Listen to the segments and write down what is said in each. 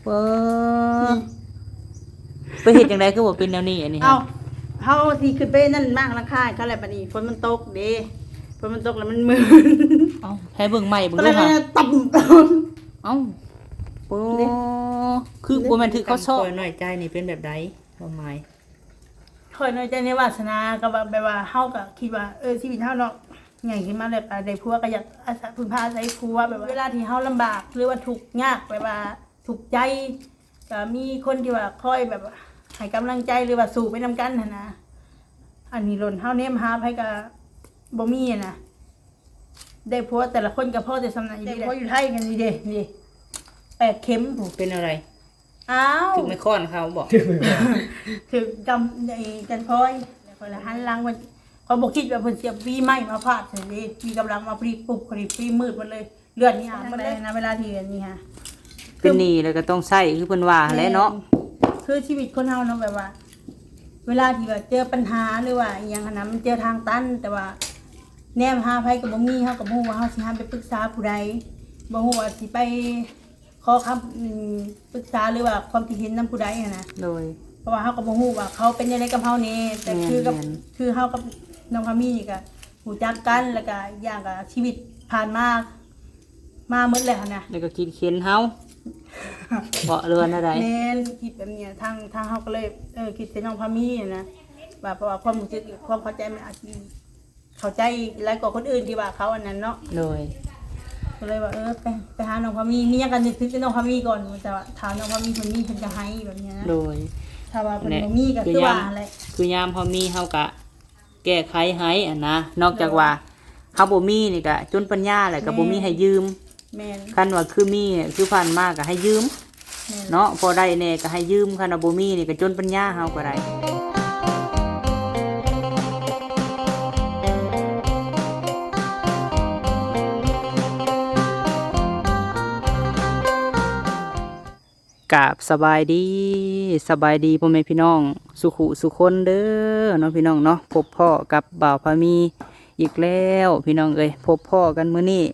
ເອີ ໄປເຮັດຈັ່ງໃດຄືວ່າເປັນແນວນີ້ອັນນີ້? ເອົ້າ ເຮົາຊິຂຶ້ນໄປນັ້ນມ້າງຫຼັງຄາໃຫ້ເຂົາແລ້ວ ບັດນີ້ຝົນມັນຕົກເດ້ ຝົນມັນຕົກແລ້ວມັນມື່ນ. ເອົ້າ ໃຫ້ເບິ່ງໃໝ່ເບິ່ງດູຫາ ຕຳ ເອົ້າ ໂອ້ ຄືບໍ່ແມ່ນຖືກເຂົາຊອກ. ຂ້ອຍນ້ອຍໃຈນີ້ເປັນແບບໃດ ຄວາມໝາຍ? ຂ້ອຍນ້ອຍໃຈໃນວາສະໜາ ກໍວ່າ ແບບວ່າເຮົາກໍຄິດວ່າ ເອີ ຊີວິດເຮົາເນາະ ໃຫຍ່ຂຶ້ນມາແລ້ວກໍໄດ້ຜົວ ກໍຢາກອາໄສ ເພິ່ງພາອາໄສຜົວ ແບບວ່າເວລາທີ່ເຮົາລຳບາກ ຫຼືວ່າທຸກຍາກ ແບບວ່າທຸກໃຈ ກໍມີຄົນທີ່ວ່າຄອຍແບບວ່າໃຫ້ກຳລັງໃຈ ຫຼືວ່າສູ້ໄປນຳກັນຫັ້ນນະ. ອັນນີ້ໂລນເຮົາແນມຫາໃຜກໍບໍ່ມີຫັ້ນນະ ໄດ້ຜົວແຕ່ລະຄົນກໍພໍແຕ່ສ່ຳນັ້ນອີ່ຫຼີ. ໄດ້ຜົວຢູ່ໄທກໍນີ້ເດ້ ນີ້ ແປດເຂັມພຸ້ນ. ເປັນແນວໃດ? ອ້າວ ຖືກໄມ້ຄ້ອນເຂົາບໍ? ຖືກກຳ ໄອ້ກັນພອຍ ແລ້ວຂ້ອຍລະຫັນຫຼັງເພິ່ນ ຂ້ອຍບໍ່ຄິດວ່າເພິ່ນຊິເອົາປີ້ໄມ້ມາຟາດໃສ່ເດ້ ປີ້ກຳລັງມາພະດີປຸບ ພໍດີປີ້ມືດໝົດເລີຍ ເລືອດນີ້ອາບໝົດເລີຍນະ. ເວລາທີ່ອັນນີ້ຫາ ເປັນໜີ້ແລ້ວກໍຕ້ອງໃຊ້ ຄືເພິ່ນວ່າຫັ້ນແຫຼະເນາະ. ແມ່ນ ຄືຊີວິດຄົນເຮົາເນາະ ແບບວ່າ ເວລາທີ່ວ່າເຈີປັນຫາ ຫຼືວ່າອີ່ຫຍັງຫັ້ນນະ ມັນເຈີທາງຕັນ ແຕ່ວ່າແນມຫາໃຜກໍບໍ່ມີ ເຮົາກໍບໍ່ຮູ້ວ່າເຮົາຊິຫັນໄປປຶກສາຜູ້ໃດ ບໍ່ຮູ້ວ່າຊິໄປ ຂໍຄຳ ອືມ ປຶກສາ ຫຼືວ່າຄວາມຄິດເຫັນນຳຜູ້ໃດຫັ້ນນະ. ໂດຍ ເພາະວ່າເຮົາກໍບໍ່ຮູ້ວ່າເຂົາເປັນຈັ່ງໃດກັບເຮົາແນ່ ແຕ່ ແມ່ນ ຄືກັບ ແມ່ນ ຄືເຮົາກັບນ້ອງພາມີນີ້ກໍຮູ້ຈັກກັນ ແລ້ວກໍອີກຢ່າງກໍຊີວິດຜ່ານມາ ມາໝົດແລ້ວຫັ້ນນະ ແລ້ວກໍຄິດເຫັນເຮົາ ເພາະ ຫຼືວ່າແນວໃດ? ແມ່ນ ຄິດແບບນີ້ ທາງ ທາງເຮົາກໍເລີຍ ເອີ ຄິດໃສ່ນ້ອງພາມີຫັ້ນນະ ວ່າ ເພາະວ່າຄວາມຮູ້ສຶກ ຄວາມເຂົ້າໃຈ ມັນອາດຊິ ເຂົ້າໃຈຫຼາຍກວ່າຄົນອື່ນທີ່ວ່າເຂົາອັນນັ້ນເນາະ. ໂດຍ ກໍເລີຍວ່າ ເອີ ໄປ ໄປຫານ້ອງພາມີ ມີຫຍັງກໍນຶກເຖິງແຕ່ນ້ອງພາມີກ່ອນ ແຕ່ວ່າຖ້ານ້ອງພາມີເພິ່ນມີເພິ່ນກໍໃຫ້ແບບນີ້ນະ. ໂດຍ ຖ້າວ່າເພິ່ນບໍ່ມີກໍຄືວ່າຫັ້ນແຫຼະ ຄືຍາມເຮົາມີເຮົາກໍແກ້ໄຂໃຫ້ຫັ້ນນະ ນອກຈາກວ່າເຮົາບໍ່ມີນີ້ກໍຈົນປັນຍາແຫຼະ ກໍບໍ່ມີໃຫ້ຢືມ. ແມ່ນ ຄັນວ່າຄືມີ ຄືຜ່ານມາກໍໃຫ້ຢືມ ແມ່ນ ເນາະ ພໍໄດ້ແດ່ກໍໃຫ້ຢືມ ຄັນວ່າບໍ່ມີນີ້ກໍຈົນປັນຍາເຮົາກໍໄດ້. ກາບສະບາຍດີ ສະບາຍດີພໍ່ແມ່ພີ່ນ້ອງສູ່ຄູ່ສູ່ຄົນເດີເນາະ ພີ່ນ້ອງເນາະ. ພົບພໍ້ກັບບ່າວພາມີອີກແລ້ວ ພີ່ນ້ອງເອີຍ ພົບພໍ້ກັນມື້ນີ້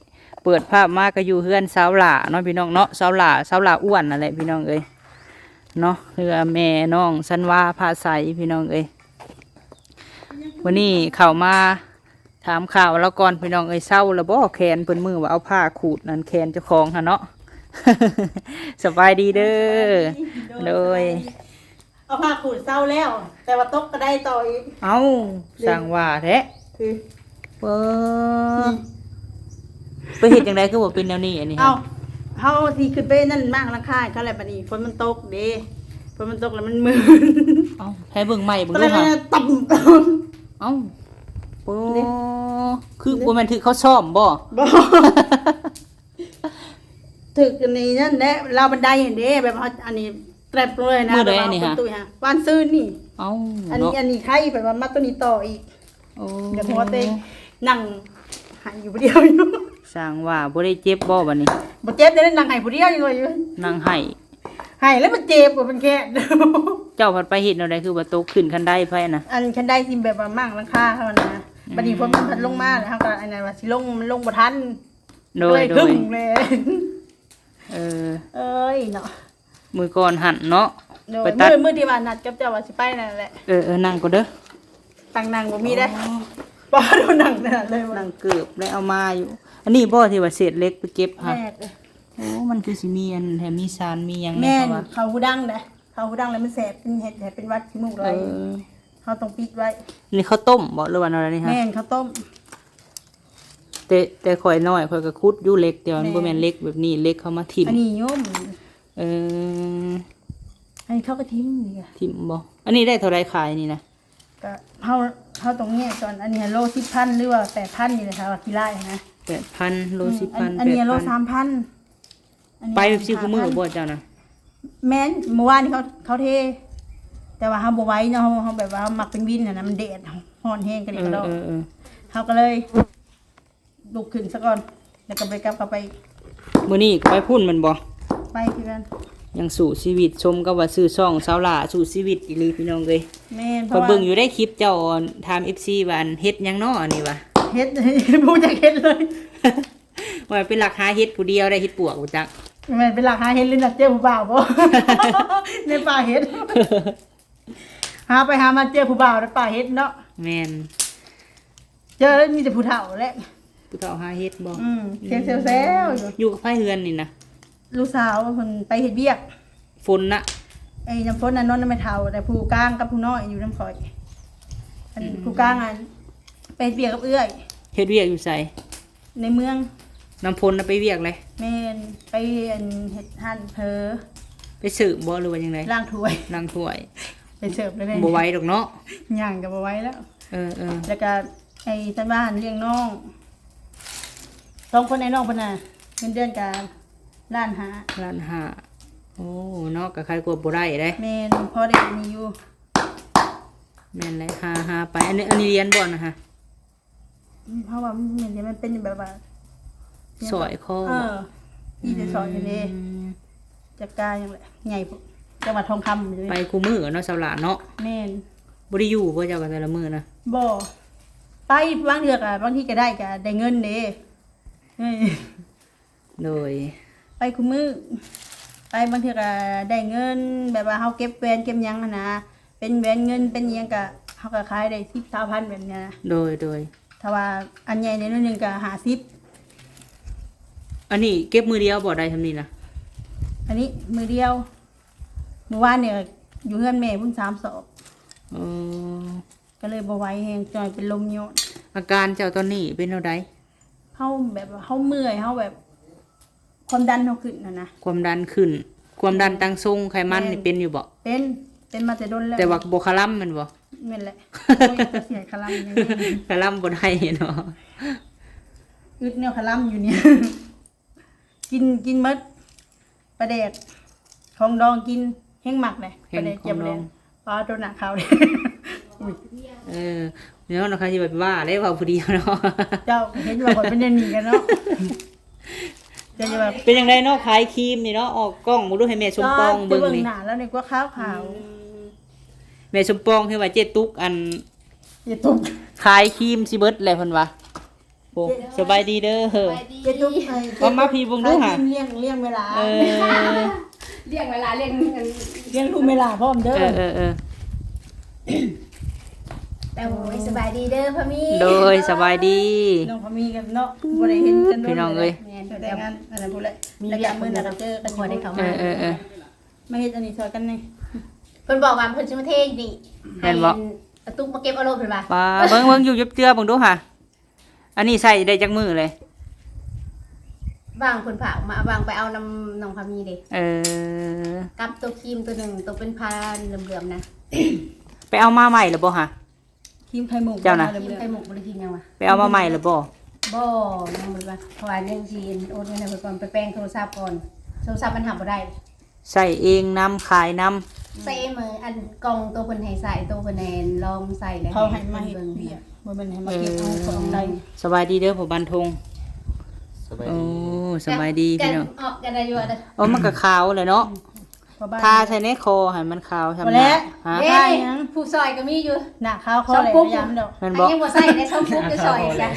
ເປີດພາບມາກໍຢູ່ເຮືອນສາວຫຼ້າເນາະ ພີ່ນ້ອງເນາະ ສາວຫຼ້າ ສາວຫຼ້າອ້ວນນັ້ນແຫຼະ ພີ່ນ້ອງເອີຍເນາະ ເຮືອນແມ່ນ້ອງສັນວາ ພາໄຊ ພີ່ນ້ອງເອີຍ. ມື້ນີ້ເຂົ້າມາຖາມຂ່າວລາວກ່ອນ ພີ່ນ້ອງເອີຍ ເຊົາແລ້ວບໍ່ ແຂນເພິ່ນ ມື້ວ່າເອົາຜ້າຂູດນັ້ນແຂນເຈົ້າຂອງຫັ້ນເນາະ. ສະບາຍດີເດີ. ໂດຍ ເອົາຜ້າຂູດເຊົາແລ້ວ ແຕ່ວ່າຕົກກໍໄດ້ຕໍ່ອີກ. ເອົ້າ ຊ່າງວ່າແທ້ ຄື ເອີ ໄປເຮັດຈັ່ງໃດຄືວ່າເປັນແນວນີ້ອັນນີ້? ເອົ້າ ເຮົາຊິຂຶ້ນໄປນັ້ນມ້າງຫຼັງຄາໃຫ້ເຂົາແລ້ວ ບັດນີ້ຝົນມັນຕົກເດ້ ຝົນມັນຕົກແລ້ວມັນມື່ນ. ເອົ້າ ໃຫ້ເບິ່ງໃໝ່ເບິ່ງດູຫາ ຕຳ ເອົ້າ ໂອ້ ຄືບໍ່ແມ່ນຖືກເຂົາຊ້ອມບໍ່? ບໍ່ ຖືກອັນນີ້ນັ້ນແຫຼະ ລາວບັນໄດຫັ້ນເດ້ ແບບເຮົາອັນນີ້ແຕບເລີຍນະ. ມື້ໃດອັນນີ້ຫະ? ປະຕູຫະ ວານຊືນນີ້. ເອົ້າ ອັນນີ້ ເນາະ ອັນນີ້ໄຄ ແບບວ່າມາໂຕນີ້ຕໍ່ອີກ. ໂອ້ ຢ່າຫົວເຕັງ ນັ່ງໄຫ້ຢູ່ຜູ້ດຽວຢູ່. ຊ່າງວ່າ ບໍ່ໄດ້ເຈັບບໍ່ບັດນີ້? ບໍ່ເຈັບເດ້ ນັ່ງໄຫ້ຜູ້ດຽວຢູ່ ຢູ່ ນັ່ງໄຫ້ ໄຫ້ແລ້ວມັນເຈັບ ມັນແຄ້ນ. ເຈົ້າພັດໄປເຮັດແນວໃດ ຄືວ່າຕົກຂຶ້ນຄັນໄດໄປນະ? ອັນຄັນໄດທີ່ແບບວ່າມ້າງຫຼັງຄາເຮົານະ. ອືມ ບັດນີ້ຝົນມັນພັດລົງມາແລ້ວ ເຮົາກໍອັນນັ້ນວ່າຊິລົງ ມັນລົງບໍ່ທັນ. ໂດຍ ໂດຍ ເອີ ເອີຍເນາະ ມື້ກ່ອນຫັ້ນເນາະ ໂດຍ ໄປຕັດ ມື້ ມື້ທີ່ວ່ານັດກັບເຈົ້າວ່າຊິໄປນັ້ນແຫຼະ. ເອີ ເອີ ນັ່ງກ່ອນເດີ ຕັ້ງນັ່ງບໍ່ມີເດ້. ອໍ ບໍ່ ໂດນນັ່ງນັ້ນເລີຍ ນັ່ງເກີບໄດ້ເອົາມາຢູ່. ອັນນີ້ບໍ່ທີ່ວ່າເສດເຫຼັກໄປເກັບຫະ? ແມ່ນ ໂອ້ ມັນຄືຊິມີອັນແຖມມີສານມີຫຍັງແນ່. ແມ່ນ ເຂົາຫູດັງເດ້ ເຂົາຫູດັງແລ້ວມັນແສບ ເຮັດໃຫ້ເປັນຫວັດຂີ້ມູກໄຫຼ. ເອີ ເຮົາຕ້ອງປິດໄວ້. ນີ້ເຂົ້າຕົ້ມບໍ່ ຫຼືວ່າແນວໃດນີ້ຫະ? ແມ່ນ ເຂົ້າຕົ້ມ. ແຕ່ ແຕ່ຂ້ອຍນ້ອຍ ຂ້ອຍກໍຂຸດຢູ່ເຫຼັກ ແຕ່ວ່າມັນ ແມ່ນ ບໍ່ແມ່ນເຫຼັກແບບນີ້ ເຫຼັກເຂົາມາຖິ້ມ. ອັນນີ້ໂຍມ ເອີ ອັນນີ້ເຂົາກໍຖິ້ມນີ້ ຖິ້ມບໍ່? ອັນນີ້ໄດ້ເທົ່າໃດຂາຍນີ້ນະ? ກໍເຮົາ ເຮົາຕ້ອງແຍກກ່ອນ ອັນນີ້ໂລສິບພັນ ຫຼືວ່າແປດພັນນີ້ແຫຼະ ຖ້າວ່າຂີ້ລ້າຍນະ. ແປດພັນ ໂລສິບພັນ ອືມ ອັນ ອັນນີ້ໂລສາມພັນ. ໄປແບບຊິຄູ່ມື້ບໍ່ເຈົ້ານະ? ແມ່ນ ມື້ວານນີ້ເຂົາ ເຂົາເທ ແຕ່ວ່າເຮົາບໍ່ໄຫວເນາະ ເຮົາ ເຮົາແບບວ່າເຮົາມັກເປັນວິນຫັ້ນນະ ມັນແດດ ຮ້ອນແຮງກະດິກກະດໍ. ເອີ ເອີ ເອີ ເຮົາກໍເລີຍລຸກຂຶ້ນຊະກ່ອນ ແລ້ວກໍບໍ່ໄດ້ກັບເຂົ້າໄປອີກ. ມື້ນີ້ກໍໄປພຸ້ນແມ່ນບໍ່? ໄປຄືກັນ ຍັງສູ້ຊີວິດ ສົມກັບວ່າຊື່ຊ່ອງສາວຫຼ້າສູ້ຊີວິດອີ່ຫຼີ ພີ່ນ້ອງເອີຍ. ແມ່ນ ຂ້ອຍເບິ່ງຢູ່ໃນຄລິບເຈົ້າ ຖາມເອັຟຊີວ່າ ອັນ ເຮັດຫຍັງເນາະອັນນີ້ຫວາ? ເຮັດ ບໍ່ຈັກເຮັດເລີຍ. ວ່າໄປລັກຫາເຫັດຜູ້ດຽວໄດ້ ເຫັດປວກບໍ່ຈັກ. ແມ່ນໄປລັກຫາເຫັດ ຫຼືນັດເຈີຜູ້ບ່າວບໍ່ ໃນປ່າເຫັດ? ຫາໄປຫາມາເຈີຜູ້ບ່າວໃນປ່າເຫັດເນາະ. ແມ່ນ ເຈີມີແຕ່ຜູ້ເຖົ້າແຫຼະ. ຜູ້ເຖົ້າຫາເຫັດບໍ່? ອືມ ສຽງແຊວໆຢູ່. ຢູ່ກັບໃຜເຮືອນນີ້ນະ? ລູກສາວເພິ່ນໄປເຮັດວຽກ. ຝົນນະ? ໄອ້ນ້ຳຝົນນະນອນນຳແມ່ເຖົ້າ ແຕ່ຜູ້ກາງກັບຜູ້ນ້ອຍຢູ່ນຳຂ້ອຍ. ອັນ ອືມ ຜູ້ກາງອັນ ໄປເຮັດວຽກກັບເອື້ອຍ. ເຮັດວຽກຢູ່ໃສ? ໃນເມືອງ. ນ້ຳຝົນນະໄປວຽກໃດ? ແມ່ນ ໄປອັນເຮັດຮ້ານເຜີ. ໄປເສີບບໍ່ ຫຼືວ່າຈັ່ງໃດ? ລ້າງຖ້ວຍ. ລ້າງຖ້ວຍ. ໄປເສີບແລ້ວເດ້. ບໍ່ໄຫວດອກເນາະ. ຍ່າງກໍບໍ່ໄຫວແລ້ວ. ເອີໆ ແລ້ວກໍໄອ້ສັນວ່າຫັ້ນລ້ຽງນ້ອງ ສອງຄົນ ໄອ້ນ້ອງເພິ່ນນະ ເງິນເດືອນກໍລ້ານຫ້າ. ລ້ານຫ້າ. ໂອ້ ເນາະ ກໍໃຄກວ່າບໍ່ໄດ້ເດ້. ແມ່ນ ພໍໄດ້ອັນນີ້ຢູ່. ແມ່ນແຫຼະ ຫາ ຫາໄປ. ອັນນີ້ ອັນນີ້ລຽນບໍ່ນະຮະ? ເພາະວ່າມັນ ມັນເປັນແບບວ່າ ສ້ອຍຄໍ. ເອີ ມີແຕ່ສ້ອຍຫັ້ນເດ້. ອືມ ຈັກກາຫຍັງແຫຼະ ໃຫຍ່ໂພດ ຈັກວ່າທອງຄຳຢູ່ເດ້. ໄປຄູ່ມື້ເນາະ ສາວຫຼ້າເນາະ. ແມ່ນ. ບໍ່ໄດ້ຢູ່ບໍ່ເຈົ້າ ກັບແຕ່ລະມື້ນະ? ບໍ່ ໄປບາງເທື່ອກໍ ບາງທີກໍໄດ້ ກໍໄດ້ເງິນເດ້. ໂດຍ ໄປຄູ່ມື້ ໄປບາງເທື່ອກໍໄດ້ເງິນ ແບບວ່າເຮົາເກັບແຫວນເກັບຫຍັງຫັ້ນນະ ເປັນແຫວນເງິນເປັນອີ່ຫຍັງກໍ ເຮົາກໍຂາຍໄດ້ສິບ ຊາວພັນແບບນີ້ນະ. ໂດຍໆ ຖ້າວ່າອັນໃຫຍ່ແດ່ໜ້ອຍໜຶ່ງກໍຫ້າສິບ. ອັນນີ້ເກັບມື້ດຽວບໍ່ ໄດ້ສ່ຳນີ້ນະ? ອັນນີ້ມື້ດຽວ ມື້ວານນີ້ຢູ່ເຮືອນແມ່ພຸ້ນສາມສອບ. ເອີ ກໍເລີຍບໍ່ໄຫວແຮງ ຈ່ອຍເປັນລົມຍ້ອນ. ອາການເຈົ້າຕອນນີ້ເປັນແນວໃດ? ເຮົາແບບວ່າເຮົາເມື່ອຍ ເຮົາແບບຄວາມດັນເຮົາຂຶ້ນຫັ້ນນະ. ຄວາມດັນຂຶ້ນ ຄວາມດັນ ແມ່ນ ຕັ້ງຊົງ ໄຂມັນນີ້ ແມ່ນ ເປັນຢູ່ບໍ່? ເປັນ ເປັນມາແຕ່ດົນແລ້ວ ແຕ່ວ່າບໍ່ຄະລຳແມ່ນບໍ່? ແມ່ນແຫຼະ ໂອ້ຍ ແຕ່ຊິໃຫ້ຄະລຳຫຍັງ ຄະລຳບໍ່ໄດ້ເນາະ. ອຶດແນວຄະລຳຢູ່ນີ້ ກິນ ກິນໝົດ ປາແດກ ຂອງດອງກິນແຮງມັກເດ້. ແຮງ ປາແດກ ຂອງດອງ ຈຽມແດງ ປາໂຕໜ້າຂາວເດ້. ອຸ້ຍ ເອີ ເນາະ ເນາະ ໃຜຊິແບບວ່າໄດ້ ເວົ້າຜູ້ດຽວເນາະ. ເຈົ້າເຫັນວ່າຂ້ອຍເປັນແນວນີ້ກັນເນາະ. ເປັນຈັ່ງໃດເນາະ ຂາຍຄຣີມນີ້ເນາະ ອອກກ້ອງບໍ່ຮູ້ ໃຫ້ແມ່ສົມປອງເບິ່ງນີ້. ເບິ່ງໜ້າແລ້ວນີ້ກວ່າຂາວໆ. ອືມ ແມ່ສົມປອງຄືວ່າເຈຕຸກ ອັນ ເຈຕຸກ ຂາຍຄຣີມຊິເບິດແລ້ວເພິ່ນວ່າ. ໂອ້ ເຈ ສະບາຍດີເດີ. ສະບາຍດີ ເຈຕຸກ ເອີ ເຈຕຸກ ເອົາມາພີ້ເບິ່ງດູຫາ ຂາຍຄຣີມລ້ຽງ ລ້ຽງເວລາ. ເອີ ລ້ຽງເວລາ ລ້ຽງ ລ້ຽງລູກເວລາພ້ອມເດີ. ເອີໆໆ ແຕ່ໂອ້ຍ ສະບາຍດີເດີພໍ່ມີ. ໂດຍ ສະບາຍດີ ນ້ອງພໍ່ມີກັນເນາະ ບໍ່ໄດ້ເຫັນກັນດົນ ພີ່ນ້ອງເອີຍ. ແມ່ນ ແຕ່ງງານອັນນັ້ນພຸ້ນແຫຼະ ມີວຽກ ແລ້ວກໍມື້ໜ້າກໍເຈີກັນ. ເອີໆໆ ມາເຮັດອັນນີ້ຊ່ອຍກັນແດ່. ເພິ່ນບອກວ່າເພິ່ນຊິມາເທນີ້. ແມ່ນບໍ່? ໃຫ້ອາຕຸກມາເກັບເອົາໂລດເພິ່ນວ່າ. ປາ ເບິ່ງ ເບິ່ງຢູ່ ເຈັບເຈື່ອເບິ່ງດູຫາ. ອັນນີ້ໃສ່ໄດ້ຈັກມື້ເລີຍ? ວາງເພິ່ນພາອອກມາ ວາງໄປເອົານຳນ້ອງພາມີເດ້. ເອີ ກັບໂຕຄຣີມໂຕໜຶ່ງ ໂຕເປັນຜ້າເຫຼືອມໆນະ. ໄປເອົາມາໃໝ່ແລ້ວບໍ່ຫະ? ຄຣີມໄຂ່ມຸກ ເຈົ້ານະ ຄຣີມໄຂ່ມຸກບໍ່ໄດ້ກິນຫຍັງວະ? ໄປເອົາມາໃໝ່ແລ້ວບໍ່? ບໍ່ ຍັງບໍ່ໄດ້ ເພາະວ່າຍັງຊິໂອນເງິນໃຫ້ເພິ່ນກ່ອນ ໄປແປງໂທລະສັບກ່ອນ ໂທລະສັບມັນຮັບບໍ່ໄດ້. ໃຊ້ເອງນຳ ຂາຍນຳ. ໃຊ້ມືອັນກ່ອງໂຕເພິ່ນໃຫ້ໃສ່ ໂຕເພິ່ນແມ່ນລອງໃສ່ແລ້ວ ເຂົາໃຫ້ມາເຮັດວຽກ ບໍ່ແມ່ນໃຫ້ມາເກັບເອົາຂອງໄດ້. ເອີ ສະບາຍດີເດີພໍ່ບັນທຸງ. ສະບາຍດີ. ໂອ້ ສະບາຍດີພີ່ນ້ອງ. ອອກກັນໄດ້ຢູ່. ໂອ້ ມັນກໍຂາວແຫຼະເນາະ. ອືມ ທາໃສ່ໃນຄໍໃຫ້ມັນຂາວຊ່ຳ. ບໍ່ແລ້ວ ນະ ຮະ? ເດ້ ທາຫຍັງ? ຜູ້ຊ່ອຍກໍມີຢູ່ ໜ້າຂາວຄໍແຫຼະ ສອງປຸກ ຢ້ານດອກ. ແມ່ນບໍ່? ຍັງບໍ່ໃສ່ເດ້ ສອງປຸກ ໄປຊ່ອຍກະ.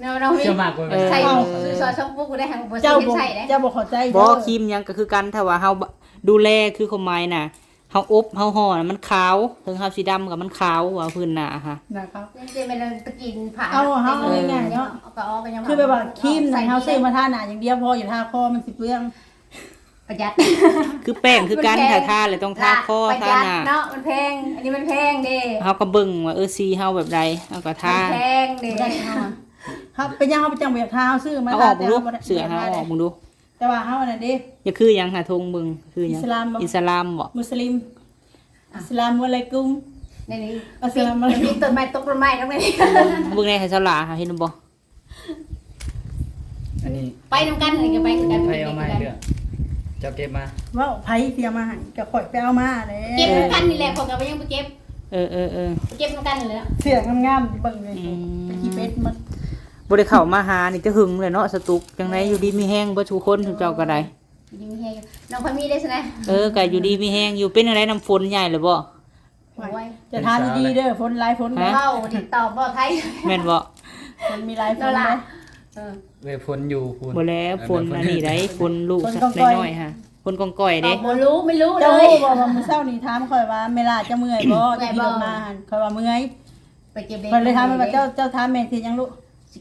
ເນາະ ເນາະ ເຈົ້າມັກບໍ່? ເອີ ໃສ່ ເອີ ຊື້ຊອຍຊ່ອງປຸກໄດ້ ຫາບໍ່ ເຈົ້າບໍ່ ໃສ່ເດ້ ເຈົ້າບໍ່ເຂົ້າໃຈ. ບໍ່ ເດີ ຄຣີມຫຍັງກໍຄືກັນ ຖ້າວ່າເຮົາ ບ- ດູແລ ຄືຄວາມໝາຍນະ ເຮົາອົບ ເຮົາຫໍ່ນະ ມັນຂາວ ເຖິງເຮົາຊິດຳກໍມັນຂາວ ວ່າພື້ນໜ້າຫະ ໜ້າຂາວ. ຍັງຊິແມ່ນຕະກີນຜ້າ ເອົາ ເຮົາເອົາງ່າຍໆເນາະ ກໍອອກກໍຍັງ ຄືແບບວ່າຄຣີມນະ ເຮົາຊື້ມາທາໜ້າຢ່າງດຽວ ເພາະຢ່າທາຄໍມັນຊິເປືອງ. ປະຢັດ ຄືແປ້ງຄືກັນ ແພງ ຖ້າທາແລ້ວຕ້ອງທາຄໍ ປະຢັດ ທາໜ້າເນາະ ມັນແພງ ອັນນີ້ມັນແພງເດ້. ເຮົາກໍເບິ່ງວ່າ ເອີ ສີເຮົາແບບໃດ ເຮົາກໍທາ ມັນແພງເດ້. ບໍ່ໄດ້ເຮົາ ເຮົາເປັນຫຍັງເຮົາຈັ່ງບໍ່ຢາກທາ ເຮົາຊື້ມາ ເອົາອອກເບິ່ງດູ ເສື້ອເຮົາເອົາອອກເບິ່ງດູ. ແຕ່ວ່າເຮົາອັນນັ້ນເດ້ ຢາກຄືຫຍັງຫາ ທົ່ງເບິ່ງຄືຫຍັງ? ອິດສະລາມບໍ່? ອິດສະລາມບໍ່? ມຸສລິມ. ອັສສະລາມວະໄລກຸມ ນີ້ໆ ອັສສະລາມວະໄລກຸມ. ມີຕົ້ນໄມ້ຕົກຕົ້ນໄມ້ນຳນີ້ ເບິ່ງແດ່ໃຫ້ສາວຫຼ້າຫາ ເຫັນບໍ່? ອັນນີ້ ໄປນຳກັນ ອັນນີ້ກໍໄປຄືກັນ ໃຜເອົາມາໃຫ້ເດີ? ເຈົ້າເກັບມາ. ເວົ້າ ໃຜຊິເອົາມາໃຫ້? ກໍຂ້ອຍໄປເອົາມາແຫຼະ ເກັບນຳກັນນີ້ແຫຼະ ຂ້ອຍກໍບໍ່ຍັງໄປເກັບ. ເອີໆໆ ໄປເກັບນຳກັນນີ້ແຫຼະ. ເສື້ອງາມໆ ເບິ່ງເລີຍ ອືມ ໄປຂີ້ເປັດໝົດ. ບໍ່ໄດ້ເຂົ້າມາຫານີ້ແຕ່ຫຶງແລ້ວເນາະ ສະຕຸກ. ຈັ່ງໃດ ເອີ ຢູ່ດີມີແຮງເບິດທຸກຄົນ ເອີ ເຈົ້າກໍໄດ້. ຢູ່ດີມີແຮງ ນ້ອງພາມີເດ້ຊະນະ. ເອີ ກໍຢູ່ດີມີແຮງຢູ່. ເປັນຈັ່ງໃດ ນ້ຳຝົນໃຫຍ່ແລ້ວບໍ່? ໂອ້ຍ ຈະຖາມດີໆເດີ ຝົນຫຼາຍຝົນ ຮະ ເວົ້າຕິດຕໍ່ບໍ່ໄທ ແມ່ນບໍ່? ຝົນມີຫຼາຍຝົນເດີ. ເອີ ເວຍຝົນຢູ່ພຸ້ນ ບໍ່ແລ້ວ ຝົນອັນນີ້ໃດ໋ ຝົນລູກ ຝົນກອງ ນ້ ກອຍ ຍໆຫັ້ນ ຝົນກອງກອຍເດ້. ບໍ່ຮູ້ ບໍ່ຮູ້ເລີຍ. ເຈົ້າຮູ້ບໍ່ວ່າມື້ເຊົ້ານີ້ຖາມຂ້ອຍວ່າ ເມລາເຈົ້າເມື່ອຍບໍ່? ເຈົ້າຂີ່ລົດມາຫັ້ນ ຂ້ອຍວ່າເມື່ອຍ. ໄປເກັບເຫຼັກ ຂ້ອຍເລີຍຖາມວ່າ ເຈົ້າ ເຈົ້າຖາມແມ່ເຮັດຫຍັງລູກ?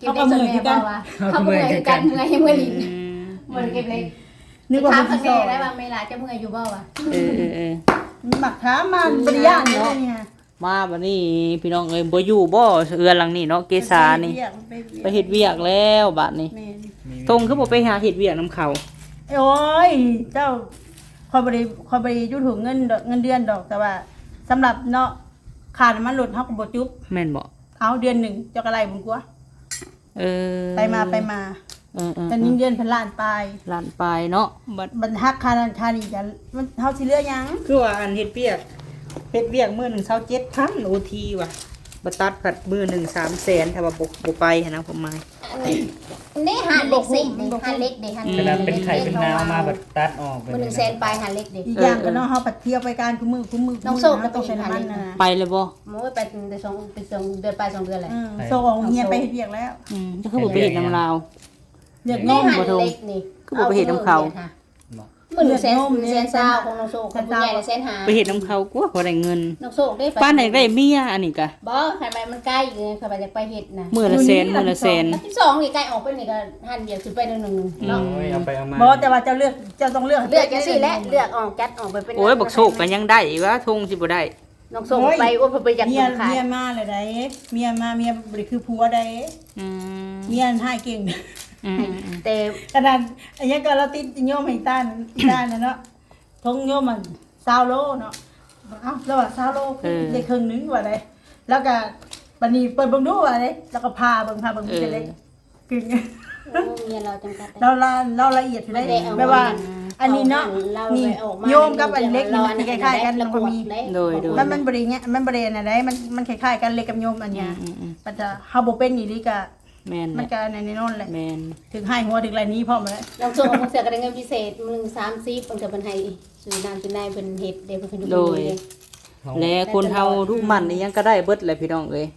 ເຂົາກໍເມື່ອຍຄືກັນ ເຂົາກໍເມື່ອຍຄືກັນ ເມື່ອຍ ເມື່ອຍຫຼິ້ນ ອືມ ເມື່ອຍເກັບເລັກ. ນຶກວ່າ ຖາມແມ່ໄດ້ວ່າ ເມລາເຈົ້າເມື່ອຍຢູ່ບໍ່ວະ? ເອີໆໆ ມັກຖາມມາ ບໍ່ໄດ້ຢ້ານເນາະ. ມາບັດນີ້ພີ່ນ້ອງເອີຍ ບໍ່ຢູ່ບໍ່ເຮືອນຫຼັງນີ້ເນາະ ເກສານີ້ ໄປເຮັດວຽກແລ້ວບັດນີ້. ແມ່ນ ທົງຄືບໍ່ໄປຫາເຮັດວຽກນຳເຂົາ? ໂອ້ຍ ເຈົ້າ ຂ້ອຍບໍ່ໄດ້ ຂ້ອຍບໍ່ໄດ້ຢູ່ຖືກເງິນດອກ ເງິນເດືອນດອກ ແຕ່ວ່າສຳລັບເນາະ ຄ່ານ້ຳມັນລົດເຮົາກໍບໍ່ຈຸບ ແມ່ນບໍ່? ເອົາ ເດືອນໜຶ່ງເຈົ້າກໍໄລ່ເບິ່ງກວ່າ. ເອີ ໄປມາ ໄປມາ ເອີໆໆ ແຕ່ເງິນເດືອນເພິ່ນລ້ານປາຍ ລ້ານປາຍເນາະ. ບັດ ບັດຫັກຄ່ານັ້ນຄ່ານີ້ກັນ ມັນ ເຮົາຊິເຫຼືອຫຍັງ? ຄືວ່າອັນເຮັດວຽກ ເຮັດວຽກມື້ໜຶ່ງຊາວເຈັດພັນ ໂອທີວ່າ ບັດຕັດພັດມື້ໜຶ່ງສາມແສນ ຖ້າວ່າບໍ່ ບໍ່ໄປຫັ້ນນະ ຄວາມໝາຍ. ອັນນີ້ ນີ້ຮ້ານເຫຼັກເສດນີ້ ຮ້ານເຫຼັກເດ້ ຮ້ານ ອືມ ເຫຼັກ ຂະໜາດເປັນໄຂ້ເປັນໜາວມາບັດຕັດອອກ ມື້ໜຶ່ງແສນປາຍ ຮ້ານເຫຼັກເດ້. ນ້ອງໂຊກກໍເປັນຮ້ານເຫຼັກ ໄປແລ້ວບໍ່? ໂອ້ຍ ໄປຕັ້ງແຕ່ສອງ ເປັນສອງເດືອນປາຍ ສອງເດືອນແລ້ວ. ອືມ ໂຊກອອກໂຮງຮຽນໄປເຮັດວຽກແລ້ວ. ອືມ ເຈົ້າຄືບໍ່ໄປເຮັດນຳລາວ? ວຽກງານເຫຼັກນີ້ ຄືບໍ່ໄປເຮັດນຳເຂົາ? ເຮັດຫາ ມື້ໜຶ່ງແສນ ໜຶ່ງແສນຊາວຂອງນ້ອງໂຊກ ຂອງຜູ້ໃຫຍ່ລະແສນຫ້າ ໄປເຮັດນຳເຂົາກວ່າ ພໍໄດ້ເງິນ. ນ້ອງໂຊກເດ້ ປານໃດໄດ້ເມຍອັນນີ້ກະ ບໍ່ ຄັນວ່າມັນໃກ້ ເອີ ຄັນວ່າຢາກໄປເຮັດນະ ມື້ລະແສນ ມື້ລະແສນ ສິບສອງນີ້ໃກ້ອອກໄປນີ້ກໍຫັ້ນ ດຽວຊິໄປໜຶ່ງເນາະ. ໂອ້ຍ ເອົາໄປເອົາມາ ບໍ່ ແຕ່ວ່າເຈົ້າເລືອກ ເຈົ້າຕ້ອງເລືອກ ເລືອກຈັ່ງຊີ້ແຫຼະ ເລືອກອອກ ຈັດອອກໄປເປັນ ໂອ້ຍ ບັກໂຊກກໍຍັງໄດ້ວ່າ ທົງຊິບໍ່ໄດ້. ນ້ອງໂຊກໄປ ໂອ້ຍ ເພິ່ນບໍ່ຢາກ ເມຍ ເມຍມາແລ້ວໃດ ເມຍມາ ເມຍບໍ່ໄດ້ຄືຜົວໃດ. ອືມ ເມຍຫັ້ນຮ້າຍເກັ່ງ ອືມ ແຕ່ຂະໜາດອັນຫຍັງກໍລາວຕິດໂຍມໃຫ້ອີຕານ ອີຕານນະເນາະ ຖົງໂຍມຫັ້ນຊາວໂລເນາະ. ເອົ້າ ລາວວ່າຊາວໂລ ເອີ ໄດ້ເຄິ່ງໜຶ່ງວ່າໃດ ແລ້ວກໍບັດນີ້ເປີດເບິ່ງດູວ່າໃດ ແລ້ວກໍຜ່າເບິ່ງ ຜ່າເບິ່ງ ເອີ ມີແຕ່ເຫຼັກ ໂອ້ ເມຍລາວຈຳກັດ ລາວ ລາວລະອຽດເດ້ ແບບວ່າອັນນີ້ເນາະ ນີ້ໂຍມກັບອັນເຫຼັກນີ້ມັນຊິຄ້າຍໆກັນ ມັນກໍມີ ໂດຍໆ ມັນ ມັນບໍ່ໄດ້ ມັນບໍ່ໄດ້ອັນນັ້ນໃດ ມັນ ມັນຄ້າຍໆກັນ ເຫຼັກກັບໂຍມອັນຫຍັງ. ອືມໆໆ ບັດຖ້າເຮົາບໍ່ເປັນອີ່ຫຼີກໍ ແມ່ນແຫຼະ ມັນກໍແນ່ນອນແຫຼະ ແມ່ນ ຖືກຮ້າຍຫົວ ຖືກໄລ່ໜີພ້ອມແຫຼະ. ນ້ອງໂຊກບາງເທື່ອກໍໄດ້ເງິນພິເສດ ມື້ໜຶ່ງສາມສິບ ເພິ່ນກໍເພິ່ນໃຫ້ຊື້ນ້ຳຊື້ໃນ ເພິ່ນເຮັດເດ້ ເພິ່ນຢູ່ ໂດຍ ເດ້ ແລະຄົນເຮົາດຸໝັ່ນອີ່ຫຍັງກໍໄດ້ເບິດແຫຼະພີ່ນ້ອງເອີຍ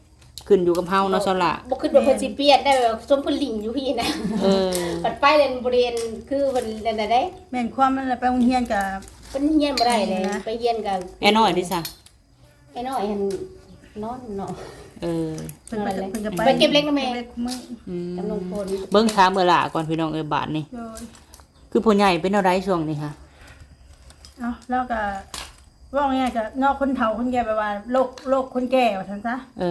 ຂຶ້ນຢູ່ກັບເຮົາເນາະ ສາວຫຼ້າ ບໍ່ຄິດວ່າເພິ່ນຊິປ່ຽນໄດ້ ແບບສົມເພິ່ນຫຼິ້ງຢູ່ພີ້ນະ. ເອີ ບັດໄປແລ້ວບໍ່ໄດ້ຄືເພິ່ນນັ້ນນະເດ້. ແມ່ນ ຄວາມນັ້ນແຫຼະ ໄປໂຮງຮຽນກໍ ເພິ່ນຮຽນບໍ່ໄດ້ເລີຍ ໄປຮຽນກໍ ແອນ້ອຍເດ້ຊະ ໄອ້ນ້ອຍຫັ້ນນອນເນາະ. ເອີ ເພິ່ນໄປ ເພິ່ນກໍໄປ ໄປເກັບເຫຼັກນຳແມ່ ເກັບເຫຼັກມື້ ອືມ ກັບນ້ອງຝົນ ເບິ່ງຖາມເອື້ອຍຫຼ້າກ່ອນພີ່ນ້ອງເອີຍ ບາດນີ້ ໂດຍ ຄືພໍ່ໃຫຍ່ເປັນແນວໃດຊ່ວງນີ້ຫະ? ເອົ້າ ລາວກໍເວົ້າງ່າຍໆ ກໍເນາະ ຄົນເຖົ້າຄົນແກ່ ແບບວ່າໂລກ ໂລກຄົນແກ່ວ່າຊັ້ນຊະ. ເອ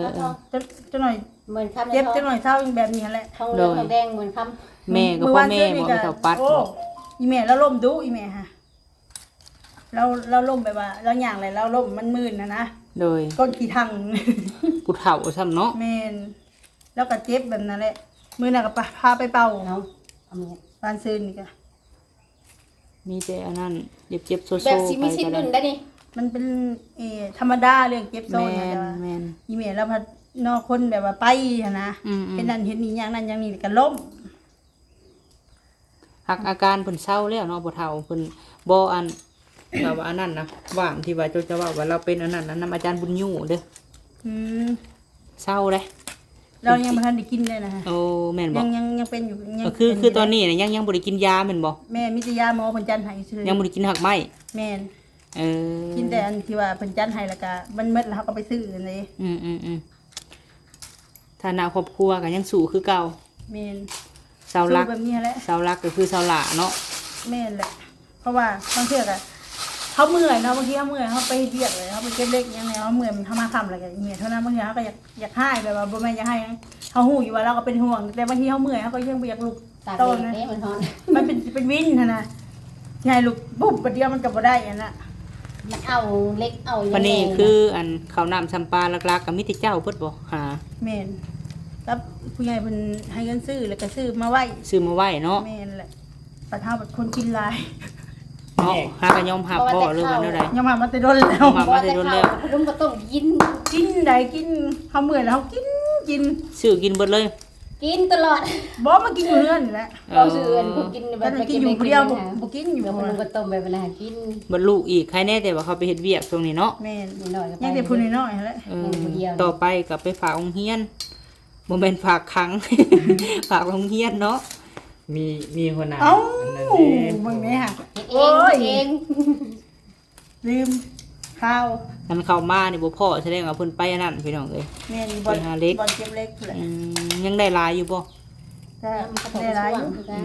ີໆ ຈັກ ຈັກໜ້ອຍເໝືອນຄຳ ເຈັບຈັກໜ້ອຍເຊົາ ແບບນີ້ຫັ້ນແຫຼະ ທອງເຫຼືອງ ໂດຍ ທອງແດງເໝືອນຄຳ. ແມ່ກໍພໍ່ແມ່ ບໍ່ມີເຂົາປັດ ໂອ້ ອີ່ແມ່ລາວລົ້ມດຸ ອີ່ແມ່ຫະ ລາວ ລາວລົ້ມແບບວ່າລາວຍ່າງແລ້ວລາວລົ້ມ ມັນມື່ນຫັ້ນນະ ໂດຍ ກົ້ນຂີ້ຖັງ ຜູ້ເຖົ້າຊ້ຳເນາະ. ແມ່ນ ລາວກໍເຈັບແບບນັ້ນແຫຼະ ມື້ນັ້ນກໍພາ ພາໄປເປົ່າ ເອົາ ເອົາແມ່ນ ວານຊືນນີ້ກໍມີແຕ່ອັນນັ້ນ ເຈັບໆໂຊໆ ແບບຊິມີສິດລຸ້ນໄດ້ນີ້ ມັນເປັນ ເອີ ທຳມະດາເລື່ອງເຈັບໂຊນນະ. ແມ່ນ ແຕ່ວ່າ ແມ່ນ ອີ່ແມ່ລາວພັດເນາະ ຄົນແບບວ່າໄປຫັ້ນນະ ອືມໆ ເຮັດນັ້ນເຮັດນີ້ ຢ່າງນັ້ນຢ່າງນີ້ ກໍລົ້ມ ຫາກອາການເພິ່ນເຊົາແລ້ວເນາະ ພໍ່ເຖົ້າເພິ່ນ ບໍ່ ອັນ ແບບວ່າອັນນັ້ນນະ ຫວ່າງທີ່ວ່າເຈົ້າຈະເວົ້າວ່າລາວເປັນອັນນັ້ນນະ ນຳອາຈານບຸນຍູເດີ້. ອືມ ເຊົາເດ້ ລາວຍັງບໍ່ທັນໄດ້ກິນເລີຍນະ. ໂອ້ ແມ່ນບໍ່? ຍັງ ຍັງ ຍັງເປັນຢູ່ ຍັງ ກໍຄື ຄືຕອນນີ້ນະ ຍັງ ຍັງບໍ່ໄດ້ກິນຢາແມ່ນບໍ່? ແມ່ນ ມີແຕ່ຢາໝໍເພິ່ນຈັດໃຫ້ຊື່ ຍັງບໍ່ໄດ້ກິນຮາກໄມ້. ແມ່ນ ເອີ ກິນແຕ່ອັນທີ່ວ່າເພິ່ນຈັດໃຫ້ ແລ້ວກະມັນໝົດ ແລ້ວເຮົາກໍໄປຊື້ຫັ້ນເດ້. ອືມໆໆ ຖານະຄອບຄົວກໍຍັງສູ້ຄືເກົ່າ. ແມ່ນ ເສົາຫຼັກ ສູ້ແບບນີ້ແຫຼະ ເສົາຫຼັກກໍຄືສາວຫຼ້າເນາະ. ແມ່ນແຫຼະ ເພາະວ່າບາງເທື່ອກໍເຮົາເມື່ອຍເນາະ ບາງທີເຮົາເມື່ອຍ ເຮົາໄປເຮັດວຽກເລີຍ ເຮົາໄປເກັບເຫຼັກຫຍັງແລ້ວ ເຮົາເມື່ອຍ ເຮົາມາຄ່ຳແລ້ວກໍເໝື່ອຍເທົ່ານັ້ນ. ບາງເທື່ອເຮົາກໍຢາກ ຢາກຮ້າຍ ແບບວ່າບໍ່ແມ່ນຢາກຮ້າຍຫຍັງ ເຮົາຮູ້ຢູ່ວ່າລາວກໍເປັນຫ່ວງ ແຕ່ບາງທີເຮົາເມື່ອຍ ເຮົາກໍຍັງບໍ່ຢາກລຸກ ຕາກແດດເດ້ ມັນຮ້ອນ ມັນເປັນ ເປັນວິນຫັ້ນນະ ຊິໃຫ້ລຸກປຸບບາດດຽວມັນກໍບໍ່ໄດ້ຫັ້ນນະ. ມັນເອົາເຫຼັກເອົາຫຍັງ ບັດນີ້ຄືອັນເຂົ້ານ້ຳຊຳປາຫຼັກໆ ກໍມີແຕ່ເຈົ້າເບິດບໍ່ຫາ? ແມ່ນ ກັບຜູ້ໃຫຍ່ເພິ່ນໃຫ້ເງິນຊື້ ແລ້ວກໍຊື້ມາໄວ້ ຊື້ມາໄວ້ເນາະ. ແມ່ນແຫຼະ ບັດເຮົາບັດຄົນກິນຫຼາຍເນາະ. ຫາກໍຍອມຮັບບໍ່ ຫຼືວ່າແນວໃດ? ຍອມຮັບມາແຕ່ດົນແລ້ວ ຍອມຮັບມາແຕ່ດົນແລ້ວ. ຂະໜົມກໍຕ້ອງກິນ ກິນໃດກິນ ເຮົາເມື່ອຍແລ້ວເຮົາກິນ ກິນ ຊື້ກິນເບິດເລີຍ. ກິນຕະຫຼອດ ບໍ່ ມາກິນຢູ່ເຮືອນນີ້ແຫຼະ. ເອີ ບໍ່ຊື້ອັນ ພວກກິນແບບ ແຕ່ກິນຢູ່ຜູ້ດຽວ ບໍ່ ບໍ່ກິນຢູ່ ແບບຂະໜົມກໍຕົ້ມແບບນັ້ນກິນ ບັດລູກອີກ ໃຄແນ່ແຕ່ວ່າເຂົາໄປເຮັດວຽກຊ່ວງນີ້ເນາະ. ແມ່ນ ນ້ອຍໆກໍໄປ ຍັງແຕ່ຜູ້ນ້ອຍໆຫັ້ນແຫຼະ. ເອີ ຍັງແຕ່ຜູ້ດຽວ ຕໍ່ໄປກໍໄປຝາກໂຮງຮຽນ ບໍ່ແມ່ນຝາກຂັງ ຝາກໂຮງຮຽນເນາະ. ມີ ມີຫົວໜ້າ ເອົ້າ ອັນນັ້ນເດ້ ເບິ່ງແດ່ຫາ ໂອ້ຍ ເອງ ລືມຂ່າວ ຄັນເຂົ້າມານີ້ບໍ່ພໍ້ ສະແດງວ່າເພິ່ນໄປອັນນັ້ນ ພີ່ນ້ອງເອີຍ ແມ່ນ ໄປຫາເຫຼັກ ບ່ອນເກັບເຫຼັກພຸ້ນແຫຼະ ອືມ ຍັງໄດ້ຫຼາຍຢູ່ບໍ່? ກໍໄດ້ຫຼາຍຢູ່ ອື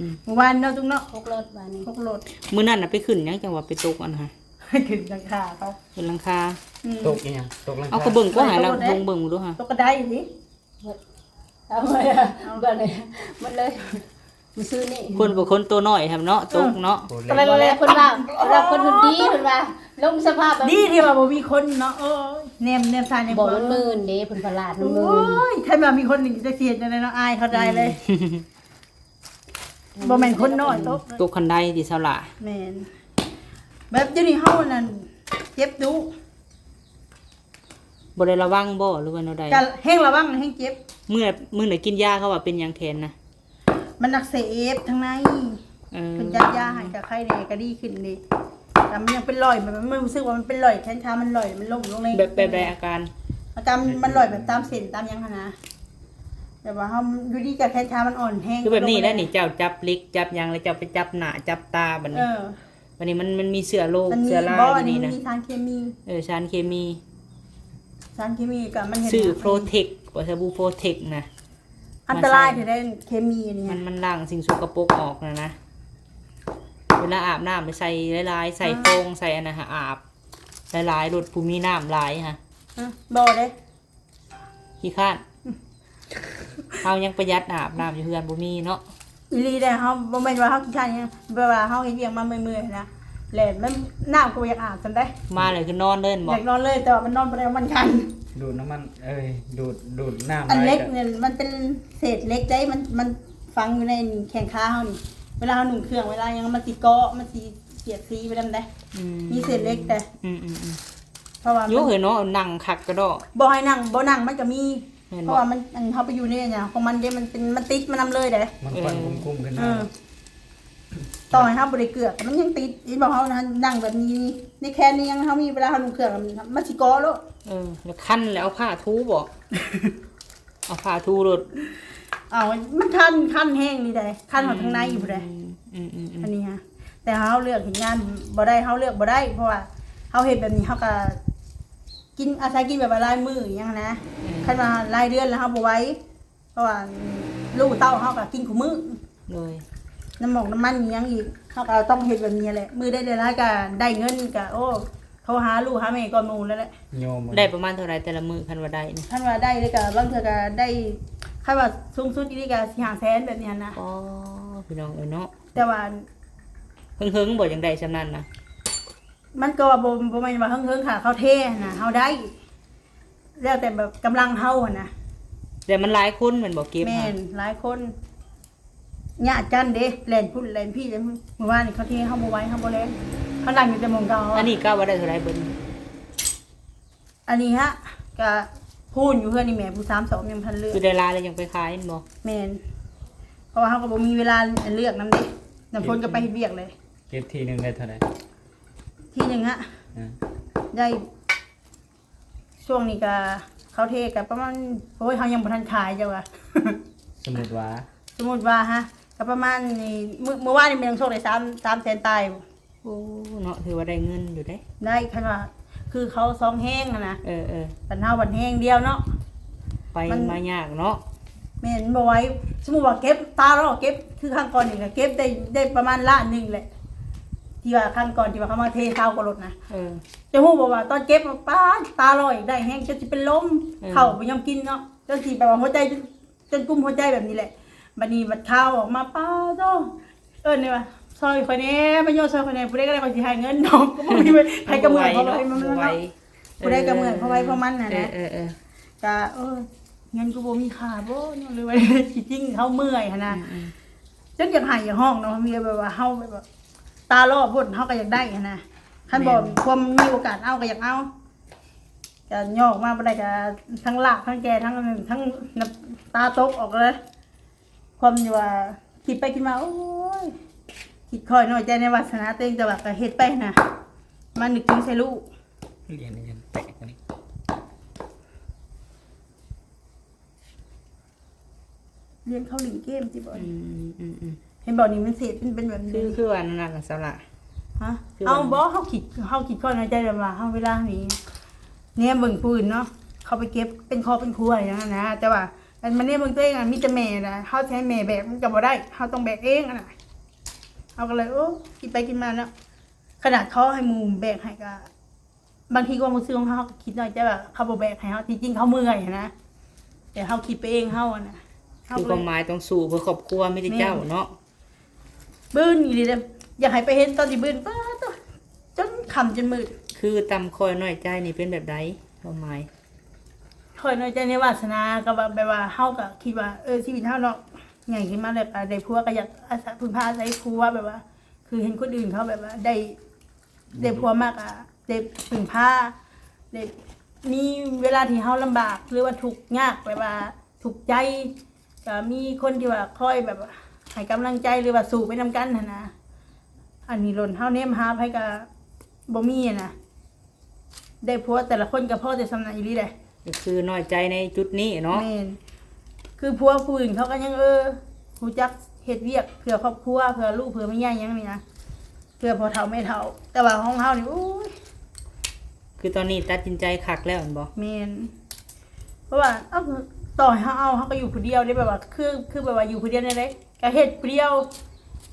ມໆໆ ມື້ວານເນາະ ຕຸກເນາະ ຫົກໂລດ ວານນີ້ ຫົກໂລດ ມື້ນັ້ນນະໄປຂຶ້ນຫຍັງ ຈັ່ງວ່າໄປຕົກອັນຫັ້ນ ຂຶ້ນຫຼັງຄາເຂົາ ຂຶ້ນຫຼັງຄາ ອືມ ຕົກອີ່ຫຍັງ? ຕົກຫຼັງຄາ ເອົາ ກໍເບິ່ງກໍໃຫ້ລາວລົງເບິ່ງດູຫາ ຕົກກະໄດນີ້ ເບິດ ເອົາ ເອົາ ເບິດເລີຍ ເບິດເລີຍ ມື້ຊືນນີ້ ຄົນບໍ່ຄົນໂຕນ້ອຍແຮມເນາະ ເອີ ຕົກເນາະ ໂອ້ ກໍແລ້ວ ເພິ່ນວ່າ ເພິ່ນວ່າຄົນເພິ່ນດີ ເພິ່ນວ່າລົງສະພາບແບບ ດີທີ່ວ່າບໍ່ມີຄົນເນາະ ໂອ້ຍ ແນມ ແນມຊ້າຍແນມຂວາ ບໍ່ ມັນມື່ນເດ້ ເພິ່ນປະຫຼາດ ມັນມື່ນ ໂອ້ຍ ຄັນວ່າມີຄົນນີ້ຈະຊິເຮັດຈັ່ງໃດເນາະ ອາຍເຂົາຕາຍເລີຍ ອືມ ບໍ່ແມ່ນຄົນນ້ອຍຕົກ ຕົກຄັນໄດຕິສາວຫຼ້າ ແມ່ນ ແບບດຽວນີ້ເຮົານັ້ນເຈັບດຸ ບໍ່ໄດ້ລະວັງບໍ່ ຫຼືວ່າແນວໃດ? ກະແຮງລະວັງແຮງເຈັບ ມື້ ມື້ໃດກິນຢາ ເຂົາວ່າເປັນຫຍັງແຂນນະ? ມັນອັກເສບທາງໃນ ເອີ ເພິ່ນຈັດຢາໃຫ້ກະໄຄແດ່ ກະດີຂຶ້ນເດ້ ແຕ່ມັນຍັງເປັນລອຍ ມັນ ມັນຮູ້ສຶກວ່າມັນເປັນລອຍ ແຂນຂາມັນລອຍ ມັນລົ້ມລົງເລີຍ ແບບ ແບບໃດອາການ? ອາການມັນລອຍແບບຕາມເສັ້ນຕາມຫຍັງຫັ້ນນະ ແບບວ່າເຮົາຢູ່ດີກະແຂນຂາມັນອ່ອນແຮງ ຄືແບບນີ້ແຫຼະນີ້ ເຈົ້າຈັບເຫຼັກຈັບຫຍັງ ແລ້ວເຈົ້າໄປຈັບໜ້າຈັບຕາບັດນີ້ ເອີ ບັດນີ້ມັນ ມັນມີເຊື້ອໂລກ ມັນມີ ເຊື້ອລາ ບໍ່ ຢູ່ນີ້ນະ ອັນນີ້ມັນມີສານເຄມີ ເອີ ສານເຄມີ ສານເຄມີກໍມັນເຮັດ ຊື້ ໂປຣເທັກ ບໍ່ ສະບູໂປຣເທັກນະ ອັນຕະລາຍແທ້ເຄມີນີ້ ມັນ ມັນລ້າງສິ່ງສົກກະປົກອອກນະນະ ເວລາອາບນ້ຳໄປໃສ່ຫຼາຍໆ ໃສ່ຟອງ ໃສ່ອັນນັ້ນຫາອາບຫຼາຍໆ ໂລດ ຜູ້ມີນ້ຳຫຼາຍຫາ ອືມ ບໍ່ເດ້ ຂີ້ຄ້ານ ເຮົາຍັງປະຢັດອາບນ້ຳຢູ່ເຮືອນ ບໍ່ມີເນາະ ອີ່ຫຼີເດ້ ເຮົາບໍ່ແມ່ນວ່າເຮົາຂີ້ຄ້ານຫຍັງ ແບບວ່າເຮົາເຮັດວຽກມາເມື່ອຍໆນະ ແລ້ວມັນ ນ້ຳກໍບໍ່ຢາກອາບສ່ຳໃດ ມາແລ້ວຄືນອນເລີຍແມ່ນບໍ່? ຢາກນອນເລີຍ ແຕ່ວ່າມັນນອນບໍ່ໄດ້ ມັນຄັນ ດູດນ້ຳມັນ ເອີຍ ດູດ ດູດນ້ຳ ອັນເຫຼັກນີ້ມັນເປັນເສດເຫຼັກໃດ໋ ມັນ ມັນຝັງຢູ່ໃນແຂ້ງຂາເຮົານີ້ ເວລາເຮົານຸ່ງເຄື່ອງ ເວລາຫຍັງ ມັນຊິເກາະ ມັນຊິສຽດສີໄປນຳໃດ໋ ອືມ ມີເສດເຫຼັກແດ່ ອືມໆໆ ເພາະວ່າ ຢູ່ເຮີ້ຍເນາະ ນັ່ງຄັກກະດອກ ບໍ່ໃຫ້ນັ່ງ ບໍ່ນັ່ງມັນກະມີ ແມ່ນບໍ່? ເພາະວ່າມັນ ອັນ ເຮົາໄປຢູ່ໃນອັນຫຍັງຂອງມັນເດ້ ມັນເປັນ ມັນຕິດມານຳເລີຍເດ້ ມັນຄວັນ ເອີ ຄຸ້ມໆຂຶ້ນມາ ເອີ ຕໍ່ໃຫ້ເຮົາບໍ່ໄດ້ເກືອກ ມັນຍັງຕິດ ເຫັນບໍ່? ເຮົານັ້ນນັ່ງແບບນີ້ ໃນແຂນນີ້ຍັງ ເຮົາມີ ເວລາເຮົານຸ່ງເຄື່ອງ ມັນຊິເກາະໂລດ ເອີ ແລ້ວຄັນແລ້ວເອົາຜ້າຖູບໍ່? ເອົາຜ້າຖູໂລດ ເອົາ ມັນຄັນ ຄັນແຮງນີ້ໃດ໋ ຄັນຮອດທາງໃນພຸ້ນໃດ໋ ອືມໆໆ ອັນນີ້ຫະ ແຕ່ເຮົາເລືອກເຮັດງານບໍ່ໄດ້ ເຮົາເລືອກບໍ່ໄດ້ ເພາະວ່າເຮົາເຮັດແບບນີ້ ເຮົາກະກິນ ອາໄສກິນແບບວ່າລາຍມື້ຫຍັງຫັ້ນນະ ອືມ ຄັນວ່າລາຍເດືອນແລ້ວເຮົາບໍ່ໄຫວ ເພາະວ່າລູກເຕົ້າເຮົາກະກິນຄູ່ມື້ ໂດຍ ນ້ຳໝອກນ້ຳມັນອີ່ຫຍັງອີກ ເຮົາກະຕ້ອງເຮັດແບບນີ້ແຫຼະ ມື້ໃດໄດ້ຫຼາຍກະໄດ້ເງິນກະ ໂອ້ ໂທຫາລູກຫາແມ່ກ່ອນໝູ່ແລ້ວແຫຼະ ຍອມ ໄດ້ປະມານເທົ່າໃດແຕ່ລະມື້ ຄັນວ່າໄດ້ນີ້? ຄັນວ່າໄດ້ເລີຍກະ ບາງເທື່ອກະໄດ້ ຄັນວ່າສູງສຸດອີ່ຫຼີກະສີ່ຫ້າແສນແບບນີ້ຫັ້ນນະ ອໍ ພີ່ນ້ອງເອີຍເນາະ ແຕ່ວ່າ ເຫິງໆບໍ່ ຈັ່ງໄດ້ສ່ຳນັ້ນນະ? ມັນກໍວ່າບໍ່ ບໍ່ແມ່ນວ່າເຫິງໆ ຖ້າເຂົາເທຫັ້ນນະ ເຮົາໄດ້ ແລ້ວແຕ່ແບບກຳລັງເຮົາຫັ້ນນະ ແຕ່ມັນຫຼາຍຄົນແມ່ນບໍ່ເກັບຫັ້ນ? ແມ່ນ ຫຼາຍຄົນ ຍາດກັນເດ້ ແລ່ນພຸ້ນແລ່ນພີ້ ມື້ວານນີ້ເຂົາເທເຮົາບໍ່ໄຫວ ເຮົາບໍ່ແລ່ນ ເຮົານັ່ງຢູ່ແຕ່ໝ່ອງເກົ່າ. ອັນນີ້ກະວ່າໄດ້ເທົ່າໃດເບິດນີ້? ອັນນີ້ຫະ ກະພູນຢູ່ເຮືອນນີ້ແມ່ ຜູ້ສາມສອບຍັງບໍ່ທັນເລືອກ ຄືໄດ້ຫຼາຍແລ້ວຍັງໄປຂາຍແມ່ນບໍ່? ແມ່ນ ເພາະວ່າເຮົາກໍບໍ່ມີເວລາເລືອກນຳເດ້ ນ້ຳຝົນກໍໄປເຮັດວຽກເລີຍ. ເກັບທີໜຶ່ງໄດ້ເທົ່າໃດ? ທີໜຶ່ງຫະ ອືມ ໄດ້ ຊ່ວງນີ້ກະເຂົາເທກະປະມານ ໂອ້ຍ ເຮົາຍັງບໍ່ທັນຂາຍເຈົ້າວ່າ ສົມມຸດວ່າ ສົມມຸດວ່າຫະ ກະປະມານນີ້ ມື້ ມື້ວານນີ້ແມ່ນໂຊກໄດ້ສາມ ສາມແສນປາຍ. ໂອ້ ເນາະ ຖືວ່າໄດ້ເງິນຢູ່ເດ້ ໄດ້ ຄັນວ່າຄືເຂົາສອງແຮງຫັ້ນນະ ເອີໆ ຄັນເຮົາບັດແຮງດຽວເນາະ ໄປ ມັນມາຍາກເນາະ ແມ່ນ ບໍ່ໄຫວ ສົມມຸດວ່າເກັບຕາລໍເກັບ ຄືຄັ້ງກ່ອນນີ້ກະເກັບໄດ້ ໄດ້ປະມານລ້ານໜຶ່ງແຫຼະ ທີ່ວ່າຄັ້ງກ່ອນທີ່ວ່າເຂົາມາເທຊາວກວ່າລົດນະ ເອີ ເຈົ້າຮູ້ບໍ່ວ່າຕອນເກັບ ປາດ ຕາລໍຢາກໄດ້ແຮງຈົນຊິເປັນລົມ ເອີ ເຂົ້າບໍ່ຍອມກິນເນາະ ຈົນຊິແບບວ່າຫົວໃຈ ຈົນກຸມຫົວໃຈແບບນີ້ແຫຼະ ບັດນີ້ບັດຂ່າວອອກມາ ປາດໂທ້ ເອີ້ນໄດ້ວ່າ ຊ່ອຍຂ້ອຍແດ່ ມາໂຍຊ່ອຍຂ້ອຍແດ່ ຜູ້ໃດກໍໄດ້ ຂ້ອຍຊິໃຫ້ເງິນເນາະ ກໍບໍ່ມີໃຜກໍເມື່ອຍ ເພາະວ່າມັນ ເນາະ ຜູ້ໃດກໍເມື່ອຍ ເພາະໃຜເພາະມັນຫັ້ນນະ ເອີໆໆ ກະ ເອີ ເງິນກໍບໍ່ມີຄ່າບໍ່ເນາະ ຫຼືວ່າທີ່ຈິງເຮົາເມື່ອຍຫັ້ນນະ ອືມໆ ຈົນຢາກໄຫ້ຢາກຮ້ອງເນາະ ມີແບບວ່າເຮົາແບບວ່າຕາລໍໂພດ ເຮົາກໍຢາກໄດ້ຫັ້ນນະ ຄັນບໍ່ ແມ່ນ ຄວາມມີໂອກາດເອົາກໍຢາກເອົາ ກະຍອກມາບໍ່ໄດ້ ກະທັງລາກທັງແກ່ທັງ ທັງນ້ຳຕາຕົກອອກເລີຍ ຄວາມທີ່ວ່າຄິດໄປຄິດມາ ໂອ້ຍ ຄິດຄ່ອຍນ້ອຍໃຈໃນວາສະໜາຕົວເອງ ແຕ່ວ່າກະເຮັດໄປຫັ້ນນະ ມານຶກເຖິງໃສ່ລູກ ຫຼຽນນີ້ຍັງແຕກອັນນີ້. ຮຽນເຂົາຫຼິ້ນເກມຕິບໍ່? ອືມໆໆ ເຫັນບໍ່ ນີ້ມັນເສດເປັນ ເປັນແບບນີ້ ຄື ຄືວ່ານັ້ນນະສາວຫຼ້າ ຮະ? ຄືວ່າ ເຮົາບໍ່ ເຮົາຄິດ ເຮົາຄິດຂ້ອຍໃນໃຈແບບວ່າ ເຮົາເວລານີ້ແນມເບິ່ງຜູ້ອື່ນເນາະ ເຂົາໄປເກັບເປັນຄອບເປັນຄົວຫຍັງຫັ້ນນະ ແຕ່ວ່າ ອັນມາແນມເບິ່ງຕົວເອງ ມີແຕ່ແມ່ນະ ເຮົາຊິໃຫ້ແມ່ແບກມັນກໍບໍ່ໄດ້ ເຮົາຕ້ອງແບກເອງຫັ້ນນະ. ເຮົາກໍເລີຍ ໂອ້ ຄິດໄປຄິດມາເນາະ ຂະໜາດເຂົາໃຫ້ໝູ່ແບກໃຫ້ກໍ ບາງທີຄວາມຮູ້ສຶກຂອງເຮົາ ເຮົາກໍຄິດນ້ອຍໃຈວ່າເຂົາບໍ່ແບກໃຫ້ເຮົາ ທີ່ຈິງເຂົາເມື່ອຍຫັ້ນນະ ແຕ່ເຮົາຄິດໄປເອງເຮົາຫັ້ນນະ ເຮົາ ຄືຄວາມໝາຍຕ້ອງສູ້ເພື່ອຄອບຄົວ ມີແຕ່ເຈົ້າເນາະ ແມ່ນ ບືນອີ່ຫຼີເດ້ ຢາກໃຫ້ໄປເຫັນຕອນທີ່ບືນ ປາດໂທ້ ຈົນຄ່ຳຈົນມືດ. ຄືຕຳຂ້ອຍນ້ອຍໃຈນີ້ເປັນແບບໃດ ຄວາມໝາຍ? ຂ້ອຍນ້ອຍໃຈໃນວາສະໜາ ກໍວ່າ ແບບວ່າເຮົາກໍຄິດວ່າ ເອີ ຊີວິດເຮົາເນາະ ໃຫຍ່ຂຶ້ນມາແລ້ວກໍໄດ້ຜົວ ກໍຢາກອາໄສ ເພິ່ງພາອາໄສຜົວ ແບບວ່າ ຄືເຫັນຄົນອື່ນເຂົາແບບວ່າໄດ້ ໄດ້ຜົວມາກະໄດ້ເພິ່ງພາ ໄດ້ມີເວລາທີ່ເຮົາລຳບາກ ຫຼືວ່າທຸກຍາກ ແບບວ່າທຸກໃຈ ກະມີຄົນທີ່ວ່າຄອຍແບບວ່າໃຫ້ກຳລັງໃຈ ຫຼືວ່າສູ້ໄປນຳກັນຫັ້ນນະ. ອັນນີ້ໂລດ ເຮົາແນມຫາໃຜກະບໍ່ມີຫັ້ນນະ ໄດ້ຜົວແຕ່ລະຄົນກໍພໍແຕ່ສ່ຳນັ້ນອີ່ຫຼີເດ້. ກໍຄືນ້ອຍໃຈໃນຈຸດນີ້ເນາະ. ແມ່ນ ຄືຜົວຜູ້ອື່ນເຂົາກໍຍັງ ເອີ ຮູ້ຈັກເຮັດວຽກເພື່ອຄອບຄົວ ເພື່ອລູກເພື່ອແມ່ໃຫຍ່ຫຍັງນີ້ນະ ເພື່ອພໍ່ເຖົ້າແມ່ເຖົ້າ ແຕ່ວ່າຂອງເຮົານີ້ ໂອ້ຍ ຄືຕອນນີ້ຕັດສິນໃຈຄັກແລ້ວແມ່ນບໍ່? ແມ່ນ ເພາະວ່າ ເອົ້າ ຕໍ່ໃຫ້ເຮົາເອົາ ເຮົາກໍຢູ່ຜູ້ດຽວເດ້ ແບບວ່າ ຄື ຄືແບບວ່າຢູ່ຜູ້ດຽວແນວໃດ ກໍເຮັດຜູ້ດຽວ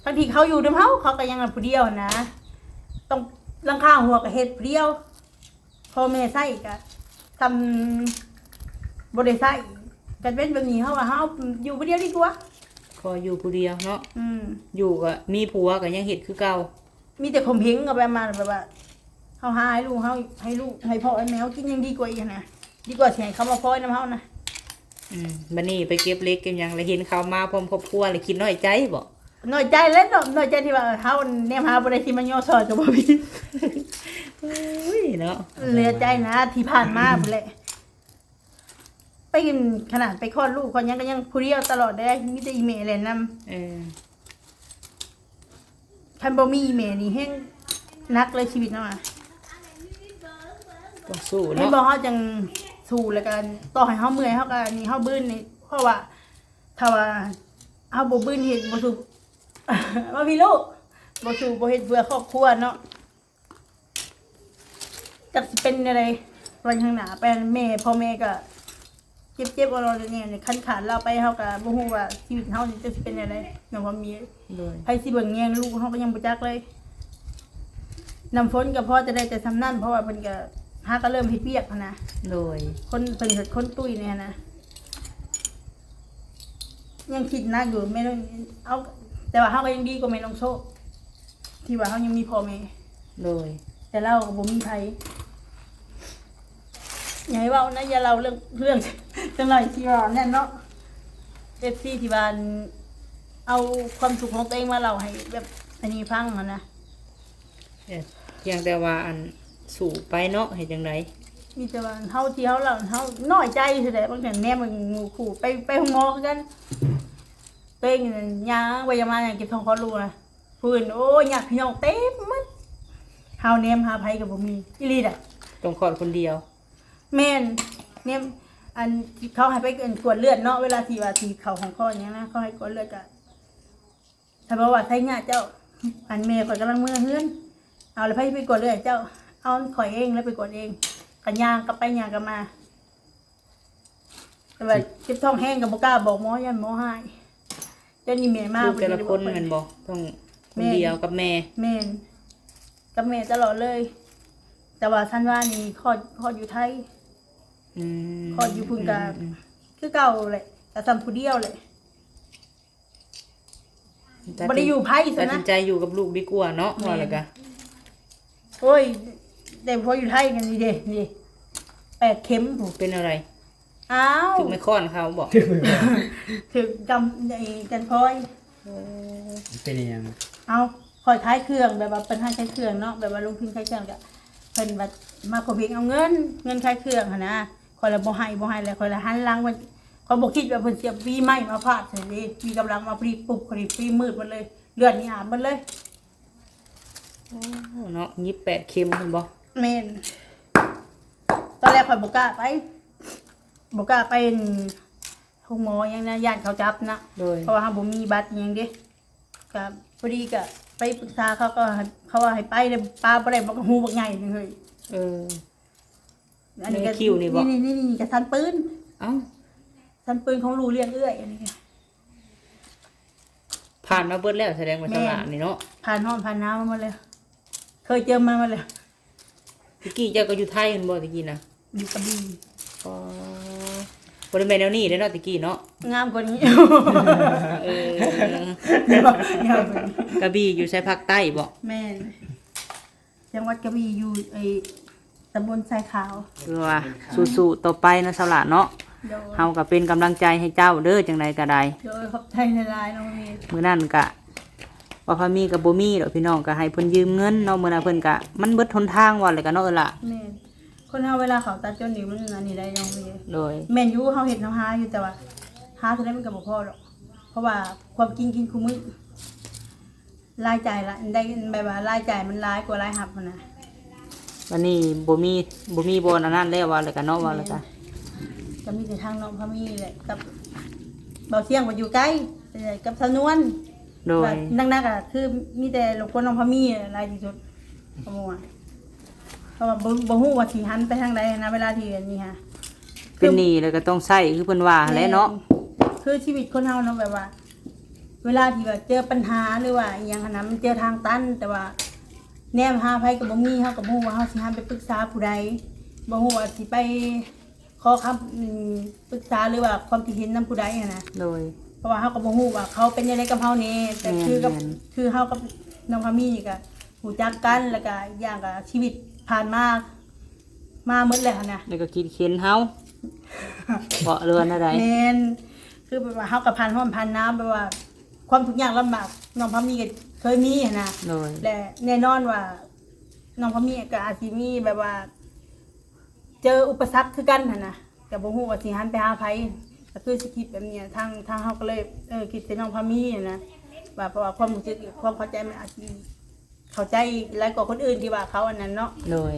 ທັງທີ່ເຂົາຢູ່ນຳເຮົາ ເຂົາກໍຍັງຜູ້ດຽວຫັ້ນນະ ຕ້ອງຫຼັງຄາຫົວກໍເຮັດຜູ້ດຽວ. ພໍ່ແມ່ໃຊ້ກະສ່ຳບໍ່ໄດ້ໃຊ້ ກະເປັນແບບນີ້ ເຮົາວ່າເຮົາຢູ່ຜູ້ດຽວດີກວ່າ ຂໍຢູ່ຜູ້ດຽວເນາະ. ອືມ ຢູ່ກະມີຜົວກະຍັງເຮັດຄືເກົ່າ ມີແຕ່ຂົ່ມເຫັງ ເອົາໄປມາແບບວ່າ ເຮົາຫາໃຫ້ລູກເຮົາ ໃຫ້ລູກໃຫ້ພໍ່ໃຫ້ແມ່ເຮົາກິນຍັງດີກວ່າອີກຫັ້ນນະ ດີກວ່າຊິໃຫ້ເຂົາມາພໍຍນຳເຮົານະ. ອືມ ບັດນີ້ໄປເກັບເຫຼັກເກັບຫຍັງ ແລ້ວເຫັນເຂົາມາພ້ອມຄອບຄົວ ແລ້ວຄິດນ້ອຍໃຈບໍ່? ນ້ອຍໃຈແຫຼະເນາະ ນ້ອຍໃຈທີ່ວ່າເຮົາແນມຫາຜູ້ໃດທີ່ມາຍໍຊ່ອຍກໍບໍ່ມີ. ໂອ້ຍເນາະ ເຫຼືອໃຈນະ ທີ່ຜ່ານມາພຸ້ນແຫຼະ ໄປ ຂະໜາດໄປຄອດລູກຄອດຫຍັງກໍຍັງຜູ້ດຽວຕະຫຼອດເດ້ ມີແຕ່ອີ່ແມ່ແລ່ນນຳ. ເອີ ຄັນບໍ່ມີອີ່ແມ່ນີ້ແຮງໜັກເລີຍຊີວິດເຮົາອະ ຕ້ອງສູ້ເນາະ ເຫັນບໍ່ ເຮົາຈັ່ງສູ້ ແລ້ວກໍຕໍ່ໃຫ້ເຮົາເມື່ອຍ ເຮົາກໍນີ້ ເຮົາບືນນີ້ ເພາະວ່າ ຖ້າວ່າເຮົາບໍ່ບືນເຮັດ ບໍ່ສູ້ ວ່າພີ່ລູກ ບໍ່ສູ້ບໍ່ເຮັດເພື່ອຄອບຄົວເນາະ ຈັກຊິເປັນແນວໃດວັນຂ້າງໜ້າໄປ. ແມ່ ພໍ່ແມ່ກໍເຈັບໆ ອອດໆ ແນ່ໆ ຄັນຂາດລາວໄປ ເຮົາກໍບໍ່ຮູ້ວ່າຊີວິດເຮົານີ້ຈະຊິເປັນແນວໃດເນາະ ວ່າມີ ໂດຍ ໃຜຊິເບິ່ງແຍງລູກ ເຮົາກໍຍັງບໍ່ຈັກເລີຍ. ນ້ຳຝົນກໍພໍຈະໄດ້ແຕ່ສ່ຳນັ້ນ ເພາະວ່າເພິ່ນກໍຫາກໍເລີ່ມເຮັດວຽກຫັ້ນນະ ໂດຍ ຄົນເພິ່ນກໍຄົນຕຸ້ຍແນ່ນະ ຍັງຄິດໜັກຢູ່ແມ່ນ້ອງ ເອົາ ແຕ່ວ່າເຮົາກໍຍັງດີກວ່າແມ່ນ້ອງໂຊກ ທີ່ວ່າເຮົາຍັງມີພໍ່ແມ່ ໂດຍ ແຕ່ລາວກໍບໍ່ມີໃຜ. ຢ່າໃຫ້ເວົ້ານະ ຢ່າເລົ່າເລື່ອງ ເລື່ອງ ຈັກໜ້ອຍຊິເວົ້ານັ້ນເນາະ ເອັຟຊີ ທີ່ວ່າ ເອົາຄວາມທຸກຂອງຕົວເອງມາເລົ່າໃຫ້ແບບອັນນີ້ຟັງຫັ້ນນະ. ເອີ ພຽງແຕ່ວ່າ ອັນ ສູ້ໄປເນາະ ເຮັດຈັ່ງໃດ ມີແຕ່ວ່າເຮົາ ທີ່ເຮົາເລົ່າ ເຮົານ້ອຍໃຈຊື່ແຫຼະ. ບາງເທື່ອແນມເບິ່ງໝູ່ຄູ່ໄປ ໄປໂຮງໝໍຄືກັນ ຕົວເອງນັ້ນຍ່າງໄປຍ່າງມາ ຍ່າງເຈັບທ້ອງຄອດລູກນະ ຜູ້ອື່ນ ໂອ້ຍ ຍາດພີ່ນ້ອງເຕັມໝົດ ເຮົາແນມຫາໃຜກໍບໍ່ມີ ອີ່ຫຼີດະ ຕ້ອງຄອດຄົນດຽວ. ແມ່ນ ແນມ ອັນ ເຂົາໃຫ້ໄປ ອັນ ກວດເລືອດເນາະ ເວລາທີ່ວ່າ ທີ່ເຂົ້າຫ້ອງຄອດຫຍັງນະ ເຂົາໃຫ້ກວດເລືອດ ກະ ຖ້າບອກວ່າໄທຍະເຈົ້າ ອັນ ແມ່ຂ້ອຍກຳລັງເມືອເຮືອນ ເອົາ ແລ້ວໃຜໄປກວດເລືອດໃຫ້ເຈົ້າ? ເອົາ ຂ້ອຍເອງ ແລ້ວໄປກວດເອງ ກໍຍ່າງກັບໄປຍ່າງກັບມາ. ແຕ່ວ່າເຈັບທ້ອງແຮງກໍບໍ່ກ້າບອກໝໍ ຢ້ານໝໍຮ້າຍ. ເຈົ້ານີ້ແມ່ມາ ຄືແຕ່ລະຄົນແມ່ນບໍ່? ຕ້ອງຄົນດຽວກັບແມ່. ແມ່ນ ກັບແມ່ຕະຫຼອດເລີຍ. ແຕ່ວ່າສັນວານີ້ຄອດ ຄອດຢູ່ໄທ. ອືມ ຄອດຢູ່ພຸ້ນກະ ອືມ ຄືເກົ່າແຫຼະ ກະສ່ຳຜູ້ດຽວແຫຼະ. ຕັດ ບໍ່ໄດ້ຢູ່ໃຜຊັ້ນນະ ຕັດສິນໃຈຢູ່ກັບລູກດີກວ່າເນາະ. ແມ່ນ ວ່າແລ້ວກະ ໂອ້ຍ ໄດ້ຜົວຢູ່ໄທນັ້ນນີ້ເດ້ ນີ້ ແປດເຂັມພຸ້ນ. ເປັນແນວໃດ? ອ້າວ ຖືກໄມ້ຄ້ອນເຂົາບໍ? ຖືກໄມ້ຄ້ອນ ຖືກກຳ ໄອ້ກັນພອຍ. ໂອ້ ເປັນອີຫຍັງ? ເອົ້າ ຂ້ອຍຂາຍເຄື່ອງ ແບບວ່າເພິ່ນໃຫ້ຂາຍເຄື່ອງເນາະ ແບບວ່າລົງທຶນຂາຍເຄື່ອງ ກະເພິ່ນວ່າມາຂົ່ມເຫັງເອົາເງິນ ເງິນຂາຍເຄື່ອງຫັ້ນນະ. ຂ້ອຍລະບໍ່ໃຫ້ ບໍ່ໃຫ້ ແລ້ວຂ້ອຍລະຫັນຫຼັງເພິ່ນ ຂ້ອຍບໍ່ຄິດວ່າເພິ່ນຊິເອົາປີ້ໄມ້ມາຟາດໃສ່ເດ້. ປີ້ກຳລັງມາພໍດີປຸບ ພໍດີປີ້ມືດໝົດເລີຍ ເລືອດນີ້ອາບໝົດເລີຍ. ໂອ້ ເນາະ ຍິບແປດເຂັມພຸ້ນບໍ? ແມ່ນ ຕອນແລກຂ້ອຍບໍ່ກ້າໄປ ບໍ່ກ້າໄປ ໂຮງໝໍຫຍັງນະ ຢ້ານເຂົາຈັບນະ ໂດຍ ເພາະວ່າເຮົາບໍ່ມີບັດຫຍັງເດ້ ກະພໍດີກະໄປປຶກສາເຂົາ ກໍໃຫ້ ເຂົາວ່າໃຫ້ໄປເດ້ ປາບໍ່ໄດ້ ມັນກໍຮູບັກໃຫຍ່ເລີຍ ເອີ ອັນນີ້ກໍ ໃນຄິ້ວນີ້ບໍ? ນີ້ໆໆ ກະສັນປືນ ເອົ້າ ສັນປືນຂອງລູກລ້ຽງເອື້ອຍ ອັນນີ້ ຜ່ານມາເບິດແລ້ວ ສະແດງວ່າ ແມ່ນ ສະຫຼາດນີ້ເນາະ ຜ່ານຮ້ອນຜ່ານໜາວມາໝົດແລ້ວ ເຄີຍເຈີມາໝົດແລ້ວ. ຕະກີ້ເຈົ້າກໍຢູ່ໄທແມ່ນບໍ່ ຕະກີ້ນະ? ຢູ່ກະບີ່. ອໍ ບໍ່ໄດ້ແມ່ນແນວນີ້ເດ້ເນາະ ຕະກີ້ເນາະ ງາມກວ່ານີ້ ເອີ ງາມກວ່ານີ້ ກະບີ່ຢູ່ໃສ ພາກໃຕ້ບໍ? ແມ່ນ ຈັງຫວັດກະບີ່ ຢູ່ໄອ້ຕຳບົນຊາຍຂາວ. ຄືວ່າສູ້ໆຕໍ່ໄປເນາະ ສາວຫຼ້າເນາະ ໂດຍ ເຮົາກໍເປັນກຳລັງໃຈໃຫ້ເຈົ້າເດີ ຈັ່ງໃດກໍໄດ້ ໂດຍ ຂອບໃຈຫຼາຍໆ ນ້ອງເມ. ມື້ນັ້ນກະ ວ່າພາມີກໍບໍ່ມີດອກພີ່ນ້ອງ ກໍໃຫ້ເພິ່ນຢືມເງິນເນາະ ມື້ນັ້ນເພິ່ນກໍ ມັນເບິດຫົນທາງວ່າແລ້ວກໍເນາະ ເອີຫຼະ ແມ່ນ ຄົນເຮົາເວລາເຂົ້າຕາຈົນນີ້ ມັນອັນນີ້ໄດ້ນ້ອງເມ ໂດຍ ແມ່ນຢູ່ ເຮົາເຮັດເຮົາຫາຢູ່ ແຕ່ວ່າຫາເທົ່າໃດມັນກໍບໍ່ພໍດອກ ເພາະວ່າຄວາມກິນ ກິນຄູ່ມື້ ລາຍຈ່າຍລະ ໄດ້ ແບບວ່າລາຍຈ່າຍມັນຫຼາຍກວ່າລາຍຮັບຫັ້ນນະ ບັດນີ້ບໍ່ມີ ບໍ່ມີບ່ອນອັນນັ້ນແລ້ວ ວ່າແລ້ວກໍເນາະ ວ່າແລ້ວກໍ ແມ່ນ ກໍມີແຕ່ທາງນ້ອງພາມີແຫຼະ ກັບບ່າວຊຽງ ເພິ່ນຢູ່ໄກ ກັບສາວນວນ ໂດຍ ວ່າໜັກໆ ກໍຄືມີແຕ່ລົບກວນນ້ອງພາມີຫຼາຍທີ່ສຸດ ເພາະວ່າ ເພາະວ່າບໍ່ ບໍ່ຮູ້ວ່າຊິຫັນໄປທາງໃດນະ ເວລາທີ່ອັນນີ້ຫາ ເປັນໜີ້ແລ້ວກໍຕ້ອງໃຊ້ ຄືເພິ່ນວ່າຫັ້ນແຫຼະເນາະ ແມ່ນ ຄືຊີວິດຄົນເຮົາເນາະ ແບບວ່າ ເວລາທີ່ວ່າເຈີປັນຫາ ຫຼືວ່າອີ່ຫຍັງຫັ້ນນະ ມັນເຈີທາງຕັນ ແຕ່ວ່າແນມຫາໃຜກໍບໍ່ມີ ເຮົາກໍບໍ່ຮູ້ວ່າເຮົາຊິຫັນໄປປຶກສາຜູ້ໃດ ບໍ່ຮູ້ວ່າຊິໄປ ຂໍຄຳ ອືມ ປຶກສາ ຫຼືວ່າຄວາມຄິດເຫັນນຳຜູ້ໃດຫັ້ນນະ ໂດຍ ເພາະວ່າເຮົາກໍບໍ່ຮູ້ວ່າເຂົາເປັນຈັ່ງໃດກັບເຮົາແດ່ ແຕ່ ແມ່ນ ຄືກັບ ແມ່ນ ຄືເຮົາກັບນ້ອງພາມີນີ້ກໍຮູ້ຈັກກັນ ແລ້ວກໍອີກຢ່າງກໍຊີວິດຜ່ານມາ ມາໝົດແລ້ວຫັ້ນນະ ແລ້ວກໍຄິດເຫັນເຮົາ ເບາະເລື່ອນແນວໃດ ແມ່ນ ຄືແບບວ່າເຮົາກໍຜ່ານຮ້ອນຜ່ານໜາວ ແບບວ່າຄວາມທຸກຍາກລຳບາກ ນ້ອງພາມີກໍເຄີຍມີຫັ້ນນະ ໂດຍ ແລະແນ່ນອນວ່າ ນ້ອງພາມີກໍອາດຊິມີແບບວ່າ ເຈີອຸປະສັກຄືກັນຫັ້ນນະ ກໍບໍ່ຮູ້ວ່າຊິຫັນໄປຫາໃຜ ກໍຄືຊິຄິດແບບນີ້ ທາງ ທາງເຮົາກໍເລີຍ ເອີ ຄິດໃສ່ນ້ອງພາມີຫັ້ນນະ ວ່າ ເພາະວ່າຄວາມຮູ້ສຶກ ຄວາມເຂົ້າໃຈ ມັນອາດຊິເຂົ້າໃຈຫຼາຍກວ່າຄົນອື່ນທີ່ວ່າເຂົາອັນນັ້ນເນາະ ໂດຍ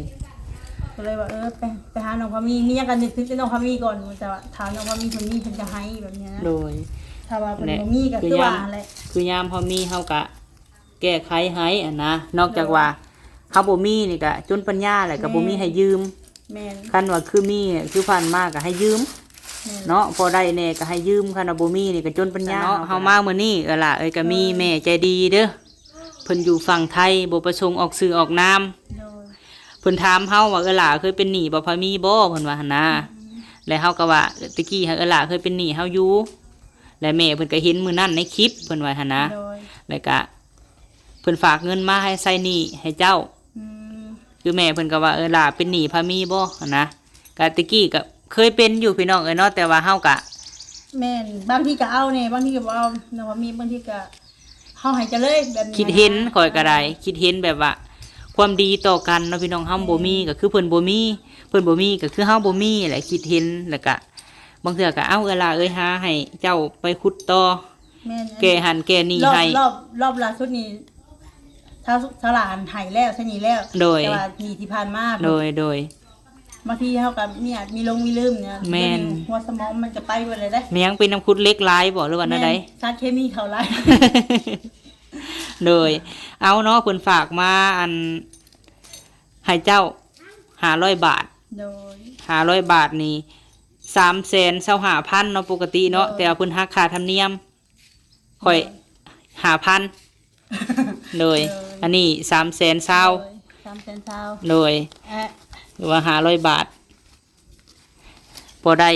ກໍເລີຍວ່າ ເອີ ໄປ ໄປຫານ້ອງພາມີ ມີຫຍັງກໍນຶກເຖິງແຕ່ນ້ອງພາມີກ່ອນ ແຕ່ວ່າຖ້ານ້ອງພາມີເພິ່ນມີ ເພິ່ນຈະໃຫ້ແບບນີ້ນະ ໂດຍ ຖ້າວ່າເພິ່ນ ແລະ ບໍ່ມີກໍຄືວ່າຫັ້ນແຫຼະ ຄືຍາມເຮົາມີເຮົາກະ ແກ້ໄຂໃຫ້ຫັ້ນນະ ນອກຈາກວ່າ ໂດຍ ເຮົາບໍ່ມີນີ້ກະຈົນປັນຍາແຫຼະ ກະບໍ່ມີໃຫ້ຢືມ ແມ່ນ ຄັນວ່າຄືມີ ຄືຜ່ານມາກະໃຫ້ຢືມ ແມ່ນ ເນາະ ພໍໄດ້ແດ່ກະໃຫ້ຢືມ ຄັນວ່າບໍ່ມີນີ້ກະຈົນປັນຍາເນາະ ເຮົາມາມື້ນີ້ ເອື້ອຍຫຼ້າເອີຍ ກະມີ ໂດຍ ແມ່ໃຈດີເດີ ເພິ່ນຢູ່ຝັ່ງໄທ ບໍ່ປະສົງອອກຊື່ອອກນາມ ໂດຍ ເພິ່ນຖາມເຮົາວ່າ ເອື້ອຍຫຼ້າເຄີຍເປັນໜີ້ບໍ່ ພາມີບໍ່ ເພິ່ນວ່າຫັ້ນນະ ອືມ ແລະເຮົາກະວ່າ ຕະກີ້ຫາເອື້ອຍຫຼ້າເຄີຍເປັນໜີ້ເຮົາຢູ່ ແລະແມ່ເພິ່ນກະເຫັນມື້ນັ້ນໃນຄລິບ ເພິ່ນວ່າຫັ້ນນະ ໂດຍ ແລະກະ ເພິ່ນຝາກເງິນມາໃຫ້ໃຊ້ໜີ້ໃຫ້ເຈົ້າ ອືມ ຄືແມ່ເພິ່ນກໍວ່າ ເອີ ຫຼ້າເປັນໜີ້ພາມີບໍ່ຫັ້ນນະ ກະແຕ່ກີ້ກໍເຄີຍເປັນຢູ່ພີ່ນ້ອງເອີຍເນາະ ແຕ່ວ່າເຮົາກະ ແມ່ນ ບາງທີກໍເອົາແດ່ ບາງທີກໍບໍ່ເອົາເນາະ ພາມີ ບາງທີກໍເຮົາໃຫ້ເຈົ້າເລີຍ ແບບນີ້ ຄິດເຫັນ ນະ ຂ້ອຍກໍໄດ້ ຄິດເຫັນແບບວ່າ ຄວາມດີຕໍ່ກັນເນາະພີ່ນ້ອງ ເຮົາ ແມ່ນ ບໍ່ມີກໍຄືເພິ່ນບໍ່ມີ ເພິ່ນບໍ່ມີກໍຄືເຮົາບໍ່ມີແຫຼະ ຄິດເຫັນ ແລ້ວກະ ບາງເທື່ອກໍ ເອົ້າ ເອື້ອຍຫຼ້າເອີຍ ຫາໃຫ້ເຈົ້າໄປຂຸດຕໍ່ ແມ່ນ ແກ້ຫັ້ນແກ້ນີ້ໃຫ້ ລອບ ລອບ ລອບລ່າສຸດນີ້ ຊາວ ຊາວຫຼ້າຫັ້ນໃຫ້ແລ້ວ ໃຊ້ໜີ້ແລ້ວ ໂດຍ ແຕ່ວ່າໜີ້ທີ່ຜ່ານມາ ໂດຍ ໂດຍ ບາງທີເຮົາກໍມີອາດມີຫຼົງມີລືມນະ ແມ່ນ ດຽວນີ້ຫົວສະໝອງມັນກໍໄປເບິດແລ້ວເດ້ ແມ່ນ ຍັງເປັນນ້ຳຂຸດເຫຼັກຫຼາຍບໍ່ ຫຼືວ່າແນວໃດ ແມ່ນ ສານເຄມີເຂົ້າຫຼາຍ ໂດຍ ເອົາເນາະ ເພິ່ນຝາກມາ ອັນ ໃຫ້ເຈົ້າ ຫ້າຮ້ອຍບາດ ໂດຍ ຫ້າຮ້ອຍບາດນີ້ ສາມແສນຊາວຫ້າພັນເນາະ ປົກກະຕິເນາະ ໂດຍ ແຕ່ວ່າເພິ່ນຫັກຄ່າທຳນຽມ ຂ້ອຍ ໂດຍ ຫ້າພັນ ໂດຍ ໂດຍ ອັນນີ້ສາມແສນຊາວ ໂດຍ ສາມແສນຊາວ ໂດຍ ແອະ ຫຼືວ່າຫ້າຮ້ອຍບາດ ພໍໄດ້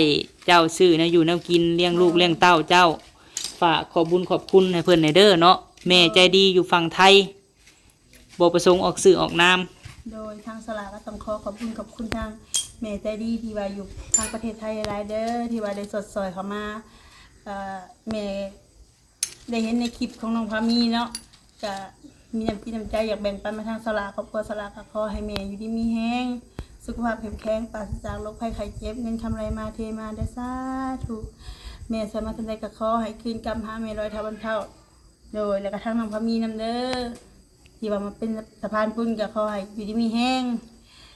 ເຈົ້າຊື້ແນວຢູ່ແນວກິນ ລ້ຽງລູກ ໂດຍ ລ້ຽງເຕົ້າເຈົ້າ ຝາກຂອບບຸນຂອບຄຸນໃຫ້ເພິ່ນແດ່ເດີເນາະ ໂດຍ ແມ່ໃຈດີຢູ່ຝັ່ງໄທ ບໍ່ປະສົງອອກຊື່ອອກນາມ ໂດຍ ທາງສາວຫຼ້າກໍຕ້ອງຂໍຂອບຄຸນຂອບຄຸນທາງແມ່ໃຈດີທີ່ວ່າຢູ່ທາງປະເທດໄທຫຼາຍໆເດີ ທີ່ວ່າໄດ້ສອດຊ່ອຍເຂົ້າມາ ເອີ ແມ່ ໄດ້ເຫັນໃນຄລິບຂອງນ້ອງພາມີເນາະ ກະມີນ້ຳຈິດນ້ຳໃຈຢາກແບ່ງປັນມາທາງສາວຫຼ້າ ຄອບຄົວສາວຫຼ້າ ກະຂໍໃຫ້ແມ່ຢູ່ດີມີແຮງ ສຸຂະພາບເຂັ້ມແຂງ ປາສະຈາກໂລກໄພໄຂ້ເຈັບ ເງິນຄຳໄຫຼມາເທມາເດີ ສາທຸ ແມ່ຊ່ອຍມາເທົ່າໃດກະຂໍໃຫ້ຄືນກັບຫາແມ່ຮ້ອຍເທົ່າພັນເທົ່າ ໂດຍ ແລ້ວກະທາງນ້ອງພາມີນຳເດີ ທີ່ວ່າມາເປັນສະພານບຸນ ກະຂໍໃຫ້ຢູ່ດີມີແຮງ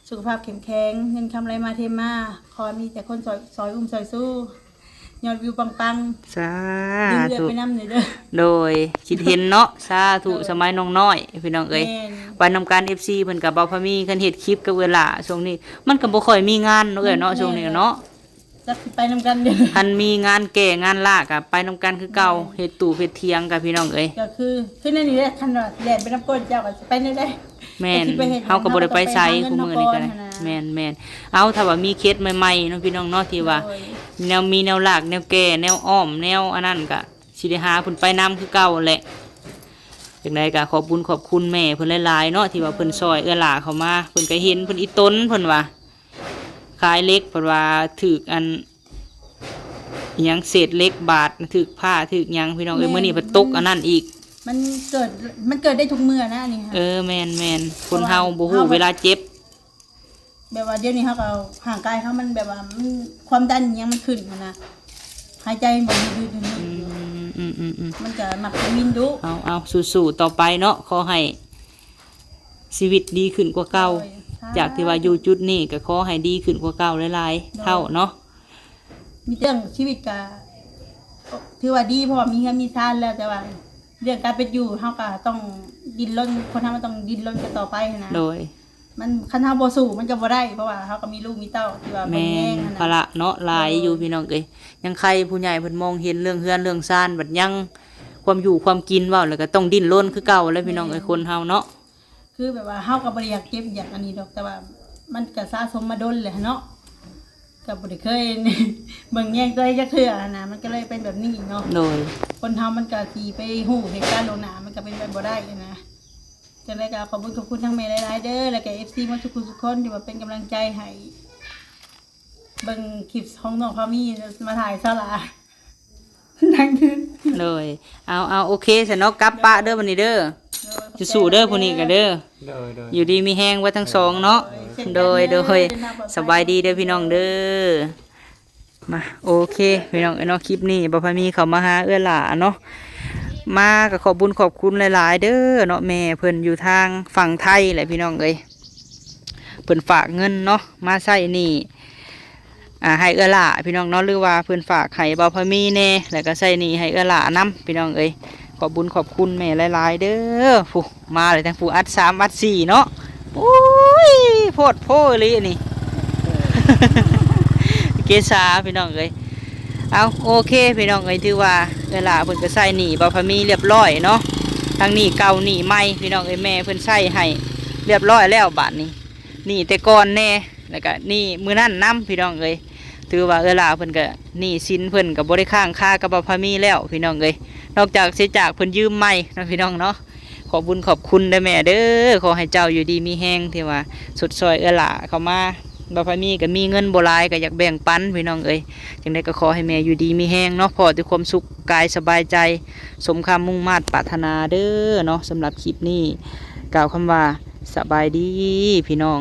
ສຸຂະພາບເຂັ້ມແຂງ ເງິນຄຳໄຫຼມາເທມາ ຂໍໃຫ້ມີແຕ່ຄົນຊ່ອຍ ຊ່ອຍອຸ້ມຊ່ອຍຊູ ຍອດວິວປັງໆ ສາທຸ ດຶງເອື້ອຍໄປນຳແດ່ເດີ. ໂດຍ ຄິດເຫັນເນາະ ສາທຸ. ໂດຍ ສະໄໝນ້ອງນ້ອຍ ພີ່ນ້ອງເອີຍ ແມ່ນ ໄປນຳກັນ ເອັຟຊີ ເພິ່ນກໍ ເບົາພາມີ ຄັນເຮັດຄລິບກັບເອື້ອຍຫຼ້າຊ່ວງນີ້ ມັນກໍບໍ່ຄ່ອຍມີງານເນາະເອື້ອຍເນາະ ແມ່ນ ຊ່ວງນີ້ເນາະ ແມ່ນແຫຼະ ຈັກຊິໄປນຳກັນເດີ. ຄັນມີງານແກ່ງານລ້າກໍໄປນຳກັນຄືເກົ່າ ແມ່ນ ເຮັດຕູເຮັດຖຽງກັບພີ່ນ້ອງເອີຍ ກໍຄື ຄືແນວນີ້ແຫຼະ ຄັນວ່າແລ່ນໄປນຳກົ້ນເຈົ້າກໍຊິໄປແນວໃດ? ແມ່ນ ກໍຊິໄປເຮັດຫຍັງ ເຮົາກໍບໍ່ໄດ້ໄປໃສ ເຮົາກໍຕ້ອງໄປຫາເງິນ ຄູ່ມື້ນີ້ກໍໄດ້ ເຮົາກ່ອນຫັ້ນນະ. ແມ່ນໆ ເອົາ ຖ້າວ່າມີເຂດໃໝ່ໆເນາະ ພີ່ນ້ອງເນາະ ທີ່ວ່າ ໂດຍ ແນວມີແນວລາກແນວແກ່ແນວອ້ອມແນວອັນນັ້ນ ກໍຊິໄດ້ຫາເພິ່ນໄປນຳຄືເກົ່າແຫຼະ. ຈັ່ງໃດກໍຂອບບຸນຂອບຄຸນແມ່ເພິ່ນຫຼາຍໆເນາະ ທີ່ວ່າເພິ່ນ ໂດຍ ຊ່ອຍເອື້ອຍຫຼ້າເຂົ້າມາ ເພິ່ນກໍເຫັນ ເພິ່ນອີ່ຕົນ ເພິ່ນວ່າ ຂາຍເຫຼັກ ເພິ່ນວ່າຖືກອັນ ອີ່ຫຍັງ ເສດເຫຼັກບາດ ຖືກພ້າຖືກຫຍັງ ພີ່ນ້ອງເອີຍ ແມ່ນ ມື້ນີ້ເພິ່ນຕົກອັນນັ້ນອີກ ມັນເກີດ ມັນເກີດໄດ້ທຸກເມື່ອນະອັນນີ້ ເອີ ແມ່ນໆ ຄົນເຮົາ ເພາະວ່າ ບໍ່ຮູ້ເວລາເຈັບ ແບບວ່າດຽວນີ້ເຮົາກໍ ຮ່າງກາຍເຮົາມັນແບບວ່າ ມັນ ຄວາມດັນອີ່ຫຍັງມັນຂຶ້ນຫັ້ນນະ ຫາຍໃຈບໍ່ຍືດໆ ອືມໆໆໆ ມັນກໍມັກຈະວິນດຸ. ເອົາໆ ສູ້ໆຕໍ່ໄປເນາະ ຂໍໃຫ້ຊີວິດດີຂຶ້ນກວ່າເກົ່າ ໂດຍ ສາທຸ ຈາກທີ່ວ່າຢູ່ຈຸດນີ້ ກໍຂໍໃຫ້ດີຂຶ້ນກວ່າເກົ່າຫຼາຍໆ ໂດຍ ເທົ່າເນາະ. ມີເລື່ອງຊີວິດກະຖືວ່າດີ ເພາະວ່າມີເຮືອນມີຊານແລ້ວ ແຕ່ວ່າເລື່ອງການເປັນຢູ່ເຮົາກະຕ້ອງດີ້ນລົນ ຄົນເຮົາມັນຕ້ອງດີ້ນລົນກັນຕໍ່ໄປຫັ້ນນະ. ໂດຍ ມັນ ຄັນເຮົາບໍ່ສູ້ມັນກະບໍ່ໄດ້ ເພາະວ່າເຮົາກະມີລູກມີເຕົ້າທີ່ວ່າເບິ່ງແຍງຫັ້ນນະ. ແມ່ນ ພາລະເນາະຫຼາຍຢູ່ ໂດຍ ພີ່ນ້ອງເອີຍ ຍັງໄຄຜູ້ໃຫຍ່ເພິ່ນມອງເຫັນເລື່ອງເຮືອນເລື່ອງຊານ ບັດຍັງຄວາມຢູ່ຄວາມກິນ ເວົ້າແລ້ວກະຕ້ອງດີ້ນລົນຄືເກົ່າແຫຼະ ພີ່ນ້ອງເອີຍ ແມ່ນ ຄົນເຮົາເນາະ. ຄືແບບວ່າເຮົາກໍບໍ່ໄດ້ຢາກເຈັບຢາກອັນນີ້ດອກ ແຕ່ວ່າມັນກໍສະສົມມາດົນແຫຼະເນາະ ກໍບໍ່ໄດ້ເຄີຍເບິ່ງແຍງຕົວເອງຈັກເທື່ອຫັ້ນນະ ມັນກໍເລີຍເປັນແບບນີ້ເນາະ. ໂດຍ ຄົນເຮົາມັນກໍຊິໄປຮູ້ເຫດການລ່ວງໜ້າ ມັນກໍເປັນໄປບໍ່ໄດ້ຫັ້ນນະ. ຈັ່ງໃດກໍຂອບບຸນຂອບຄຸນທາງແມ່ຫຼາຍໆເດີ ແລ້ວກໍເອັຟຊີໝົດທຸກຜູ້ທຸກຄົນທີ່ວ່າເປັນກຳລັງໃຈໃຫ້ ເບິ່ງຄລິບຂອງນ້ອງພາມີມາຖ່າຍສາລາ ນັ່ງຄື ໂດຍ ເອົາໆ ໂອເຄຊັ້ນເນາະ ກັບປະເດີບັດນີ້ເດີ ໂດຍ ສູ້ໆເດີ ຂອບໃຈ ຜູ້ນີ້ກໍເດີ ໂດຍໆ ຢູ່ດີມີແຮງເບິດທັງສອງເນາະ ໂດຍ ໂດຍ ເຊັ່ນກັນເດີ ໂດຍ ເດີນທາງປອດໄພ ສະບາຍດີເດີພີ່ນ້ອງເດີ. ມາ ໂອເຄ ພີ່ນ້ອງເອີຍເນາະ ຄລິບນີ້ບ່າວພາມີເຂົ້າມາຫາເອື້ອຍຫຼ້າເນາະ ມາກໍຂອບບຸນຂອບຄຸນຫຼາຍໆເດີເນາະ ແມ່ເພິ່ນຢູ່ທາງຝັ່ງໄທແຫຼະ ພີ່ນ້ອງເອີຍ ເພິ່ນຝາກເງິນເນາະ ມາໃຊ້ໜີ້ ອ່າ ໃຫ້ເອື້ອຍຫຼ້າພີ່ນ້ອງເນາະ ຫຼືວ່າເພິ່ນຝາກໃຫ້ບ່າວພາມີແດ່ ແລ້ວກໍໃຊ້ໜີ້ໃຫ້ເອື້ອຍຫຼ້ານຳ ພີ່ນ້ອງເອີຍ. ຂອບບຸນຂອບຄຸນແມ່ຫຼາຍໆເດີ. ຜູ້ມາແລ້ວ ທັງຜູ້ອັດສາມອັດສີ່ເນາະ. ໂອ້ຍ ໂພດໂພອີ່ຫຼີອັນນີ້ ເກສາ ພີ່ນ້ອງເອີຍ. ເອົາ ໂອເຄ ພີ່ນ້ອງເອີຍ ຖືວ່າເອື້ອຍຫຼ້າເພິ່ນກໍໃຊ້ໜີ້ບ່າວພາມີລຽບລ້ອຍເນາະ. ທັງໜີ້ເກົ່າໜີ້ໃໝ່ ພີ່ນ້ອງເອີຍ ແມ່ເພິ່ນໃຊ້ໃຫ້ລຽບລ້ອຍແລ້ວ ບາດນີ້ ໜີ້ແຕ່ກ່ອນແດ່ ແລ້ວກະໜີ້ມື້ນັ້ນນຳ ພີ່ນ້ອງເອີຍ. ຖືວ່າເອື້ອຍຫຼ້າເພິ່ນກະ ໜີ້ສິນເພິ່ນກະບໍ່ໄດ້ຄ້າງຄາກັບບ່າວພາມີແລ້ວ ພີ່ນ້ອງເອີຍ. ນອກຈາກເສຍຈາກເພິ່ນຢືມໃໝ່ເນາະ ພີ່ນ້ອງເນາະ. ຂອບບຸນຂອບຄຸນເດີແມ່ເດີ. ຂໍໃຫ້ເຈົ້າຢູ່ດີມີແຮງ ທີ່ວ່າຊົດຊ່ອຍເອື້ອຍຫຼ້າເຂົ້າມາ. ບ່າວພາມີກະມີເງິນບໍ່ຫຼາຍ ກະຢາກແບ່ງປັນ ພີ່ນ້ອງເອີຍ. ຈັ່ງໃດກະຂໍໃຫ້ແມ່ຢູ່ດີມີແຮງເນາະ ພໍແຕ່ຄວາມສຸກກາຍສະບາຍໃຈ ສົມຄຳມຸ່ງມາດປາດຖະໜາເດີເນາະ. ສຳລັບຄລິບນີ້ ກ່າວຄຳວ່າ ສະບາຍດີ ພີ່ນ້ອງ.